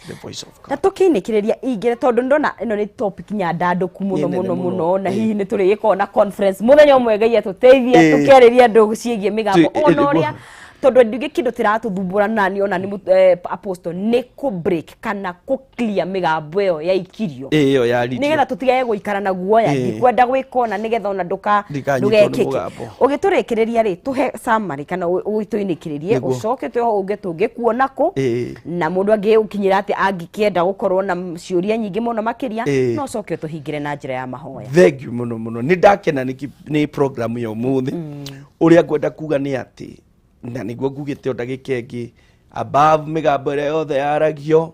S2: the voice of God.
S1: Na tũkĩinĩkĩrĩria ingĩre, tondũ ndona ĩno nĩ topic nyandandũku mũno.
S2: Nĩ nene
S1: mũno
S2: mũno.
S1: Mũno, na hihi nĩ tũrĩgĩkorwo na conference mũthenya ũmwe, Ngai atũteithie,
S2: Ĩĩ.
S1: tũkĩarĩria andũ ciĩgiĩ mĩgambo ona
S2: nĩguo.
S1: ũrĩa. Tondũ ndingĩ kĩndũ tĩratũthumbũra nani ona nĩ apostle nĩ kũ break kana kũ clear mĩgambo ĩyo yaikirio.
S2: Ĩyo yaririo.
S1: Nĩgetha tũtigage gũikara na guoya. Ndikwenda gwĩka ona nĩgetha ona ndũka
S2: Ndikanyitwo nĩ
S1: ndũgekĩke.
S2: mũgambo.
S1: Ũgĩtũrĩkĩrĩria rĩ, tũhe summary kana ũgĩtũinĩkĩrĩrie. Ũcoke twĩho ũge tũngĩkuona kũ na mũndũ angĩũkinyĩra atĩ angĩkĩenda gũkorwo na ciũria nyingĩ mũno makĩria. No ũcoke ũtũhingĩre na njĩra ya mahoya.
S2: Thank you mũno mũno, nĩ ndakena nĩ program ya ũmũthĩ. Ũrĩa ngwenda kuga nĩ atĩ, na nĩguo ngugĩte o ndagĩka ĩngĩ, above mĩgambo ĩrĩa yothe yaragio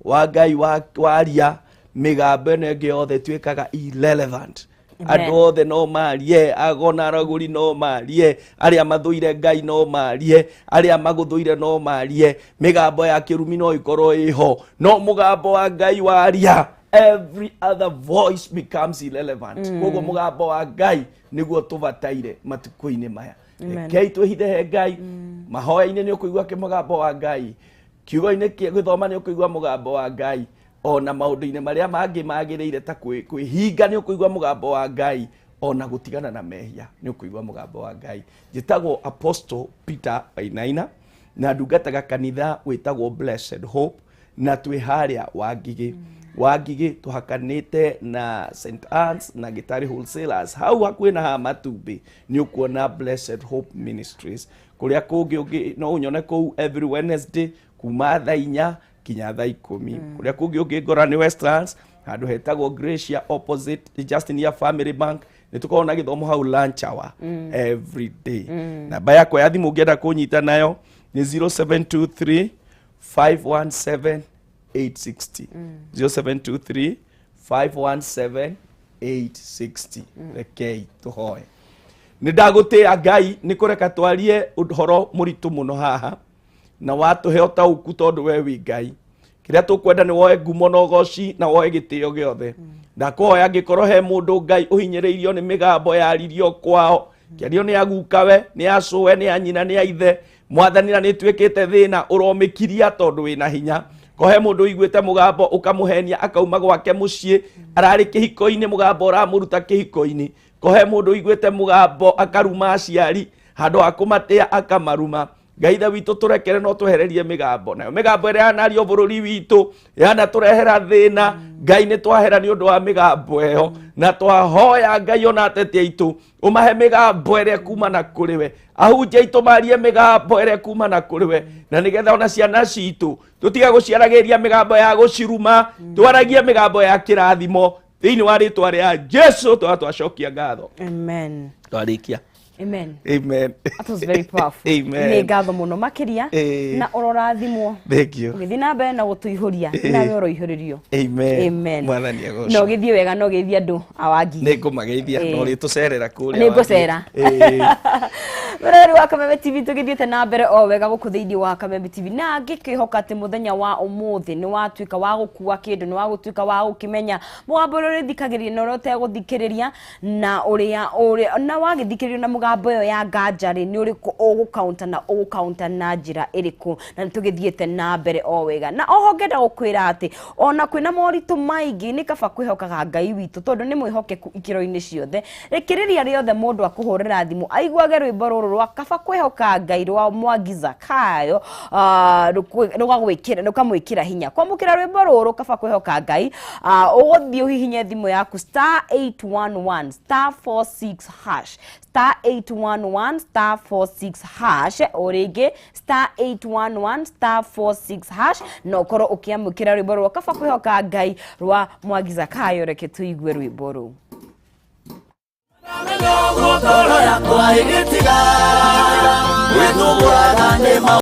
S2: wa Ngai waria, mĩgambo ĩno ĩngĩ yothe ĩtuĩkaga irrelevant.
S1: Amen.
S2: Andũ othe no marie, agona aragũri no marie, arĩa mathũire Ngai no marie, arĩa magũthũire no marie, mĩgambo ya kĩrumi no ĩkorwo ĩho, no mũgambo wa Ngai waria, every other voice becomes irrelevant. Koguo mũgambo wa Ngai nĩguo tũbataire matukũ-inĩ maya.
S1: Amen.
S2: Rekei twĩhithe he Ngai mahoya-inĩ, nĩ ũkũigua kĩmũgambo wa Ngai kiugo-inĩ kĩa gĩthoma, nĩ ũkũigua mũgambo wa Ngai ona maũndũ-inĩ marĩa mangĩ magĩrĩire ta kwĩhinga, nĩ ũkũigua mũgambo wa Ngai ona gũtigana na mehia, nĩ ũkũigua mũgambo wa Ngai. Njĩtagwo Apostle Peter Wainaina na ndungataga kanitha wĩtagwo Blessed Hope, na twĩ harĩa Wangigĩ. Wangigĩ tũhakanĩte na St Annes na Gĩtarĩ Wholesalers, hau hakuhĩ na haha matumbĩ nĩ ũkuona Blessed Hope Ministries. Kũrĩa kũngĩ ũngĩ no ũnyone kũu every Wednesday kuma thaa 4 kinya thaa 10. Kũrĩa kũngĩ ũngĩngora nĩ Westlands, handũ hetagwo Gracia, opposite just near Family Bank. Nĩ tũkoragwo na gĩthomo hau lunch hour every day. Namba yakwa ya thimũ ũngĩenda kũnyita nayo nĩ 0723 517 860, 0723 517 860. Rekei tũhoe. Nĩ ndagũtĩĩa Ngai nĩ kũreka twarie ũhoro mũritũ mũno haha na watũhe ũtaũku, tondũ we wĩ Ngai. Kĩrĩa tũkwenda nĩ woe ngumo na ũgoci na woe gĩtĩo gĩothe. Ndakũhoya, angĩkorwo he mũndũ, Ngai, ũhinyĩrĩirio nĩ mĩgambo yaririo kwao, kĩario nĩ agukawe, nĩ acũwe, nĩ anyina, nĩ aithe, Mwathani, na nĩ ĩtuĩkĩte thĩna, ũromĩkiria tondũ wĩna hinya. Ko he mũndũ ũiguĩte mũgambo ũkamũhenia akauma gwake mũciĩ, ararĩ kĩhiko-inĩ, mũgambo ũramũruta kĩhiko-inĩ. Ko he mũndũ ũiguĩte mũgambo akaruma aciari, handũ ha kũmatĩa akamaruma, Ngai ithe witũ, tũrekere no twehererie mĩgambo. Nayo mĩgambo ĩrĩa yanario bũrũri witũ yanatũrehera thĩna, Ngai, nĩ twahera nĩ ũndũ wa mĩgambo ĩyo, na twahoya Ngai ona ateti aitũ ũmahe mĩgambo ĩrĩa kuma na kũrĩ we, ahunjia aitũ marie mĩgambo ĩrĩa kuma na kũrĩ we, na nĩgetha ona ciana citũ tũtige gũciaragĩria mĩgambo ya gũciruma, twaragie mĩgambo ya kĩrathimo. Thĩinĩ wa rĩtwa rĩa Jesu twa twacokia ngatho.
S1: Amen.
S2: Twarĩkia.
S1: Amen.
S2: Amen.
S1: That was very powerful.
S2: Amen.
S1: Nĩ ngatho mũno makĩria. Na ũrorathimwo.
S2: Thank you.
S1: Ũgĩthiĩ na mbere na gũtũihũria, nawe ũroihũrĩrio.
S2: Amen.
S1: Amen.
S2: Mwathani agocwo.
S1: Na ũgĩthiĩ wega na ũgeithie andũ a Wangigĩ.
S2: Nĩ ngũmageithia. Na ũrĩtũcerera kũrĩa.
S1: Nĩ ngũcera. Mũrori wa Kameme TV, tũgĩthiĩte na mbere o wega gũkũ thĩinĩ wa Kameme TV, na ngĩkĩhoka atĩ mũthenya wa ũmũthĩ nĩ watuĩka wa gũkua kĩndũ, nĩ wa gũtuĩka wa gũkĩmenya mũgambo ũrĩa ũrĩthikagĩrĩria na ũrĩa ũtegũthikĩrĩria, na ũrĩa ũrĩa na wagĩthikĩrĩrio na mũgambo ĩyo ya nganja rĩ, nĩ ũrĩkũ ũgũkaunta na ũgũkaunta na njĩra ĩrĩkũ. Na nĩ tũgĩthiĩte na mbere o wega, na oho ngenda gũkwĩra atĩ ona kwĩna moritũ maingĩ, nĩ kaba kwĩhokaga Ngai witũ tondũ nĩ mwĩhokeku ikĩro-inĩ ciothe. Rĩkĩrĩria rĩothe mũndũ akũhũrĩra thimũ aiguage rwĩmbo rũrũ rwa Kaba Kwĩhoka Ngai rwa Mwangi Zakayo, rũkamwĩkĩra hinya kwamũkĩra rwĩmbo rũrũ Kaba Kwĩhoka Ngai. Ũgũthiĩ ũhihinye thimũ yaku star 811 star 46 hash, star 811 star 46 hash, o rĩngĩ star 811 star 46 hash, na ũkorwo ũkĩamũkĩra rwĩmbo rwa Kaba Kwĩhoka Ngai rwa Mwangi Zakayo. Reke tũigue rwĩmbo rũu.
S4: Ngoro yakwa ĩgĩtiga gwĩthumbũraga nĩ.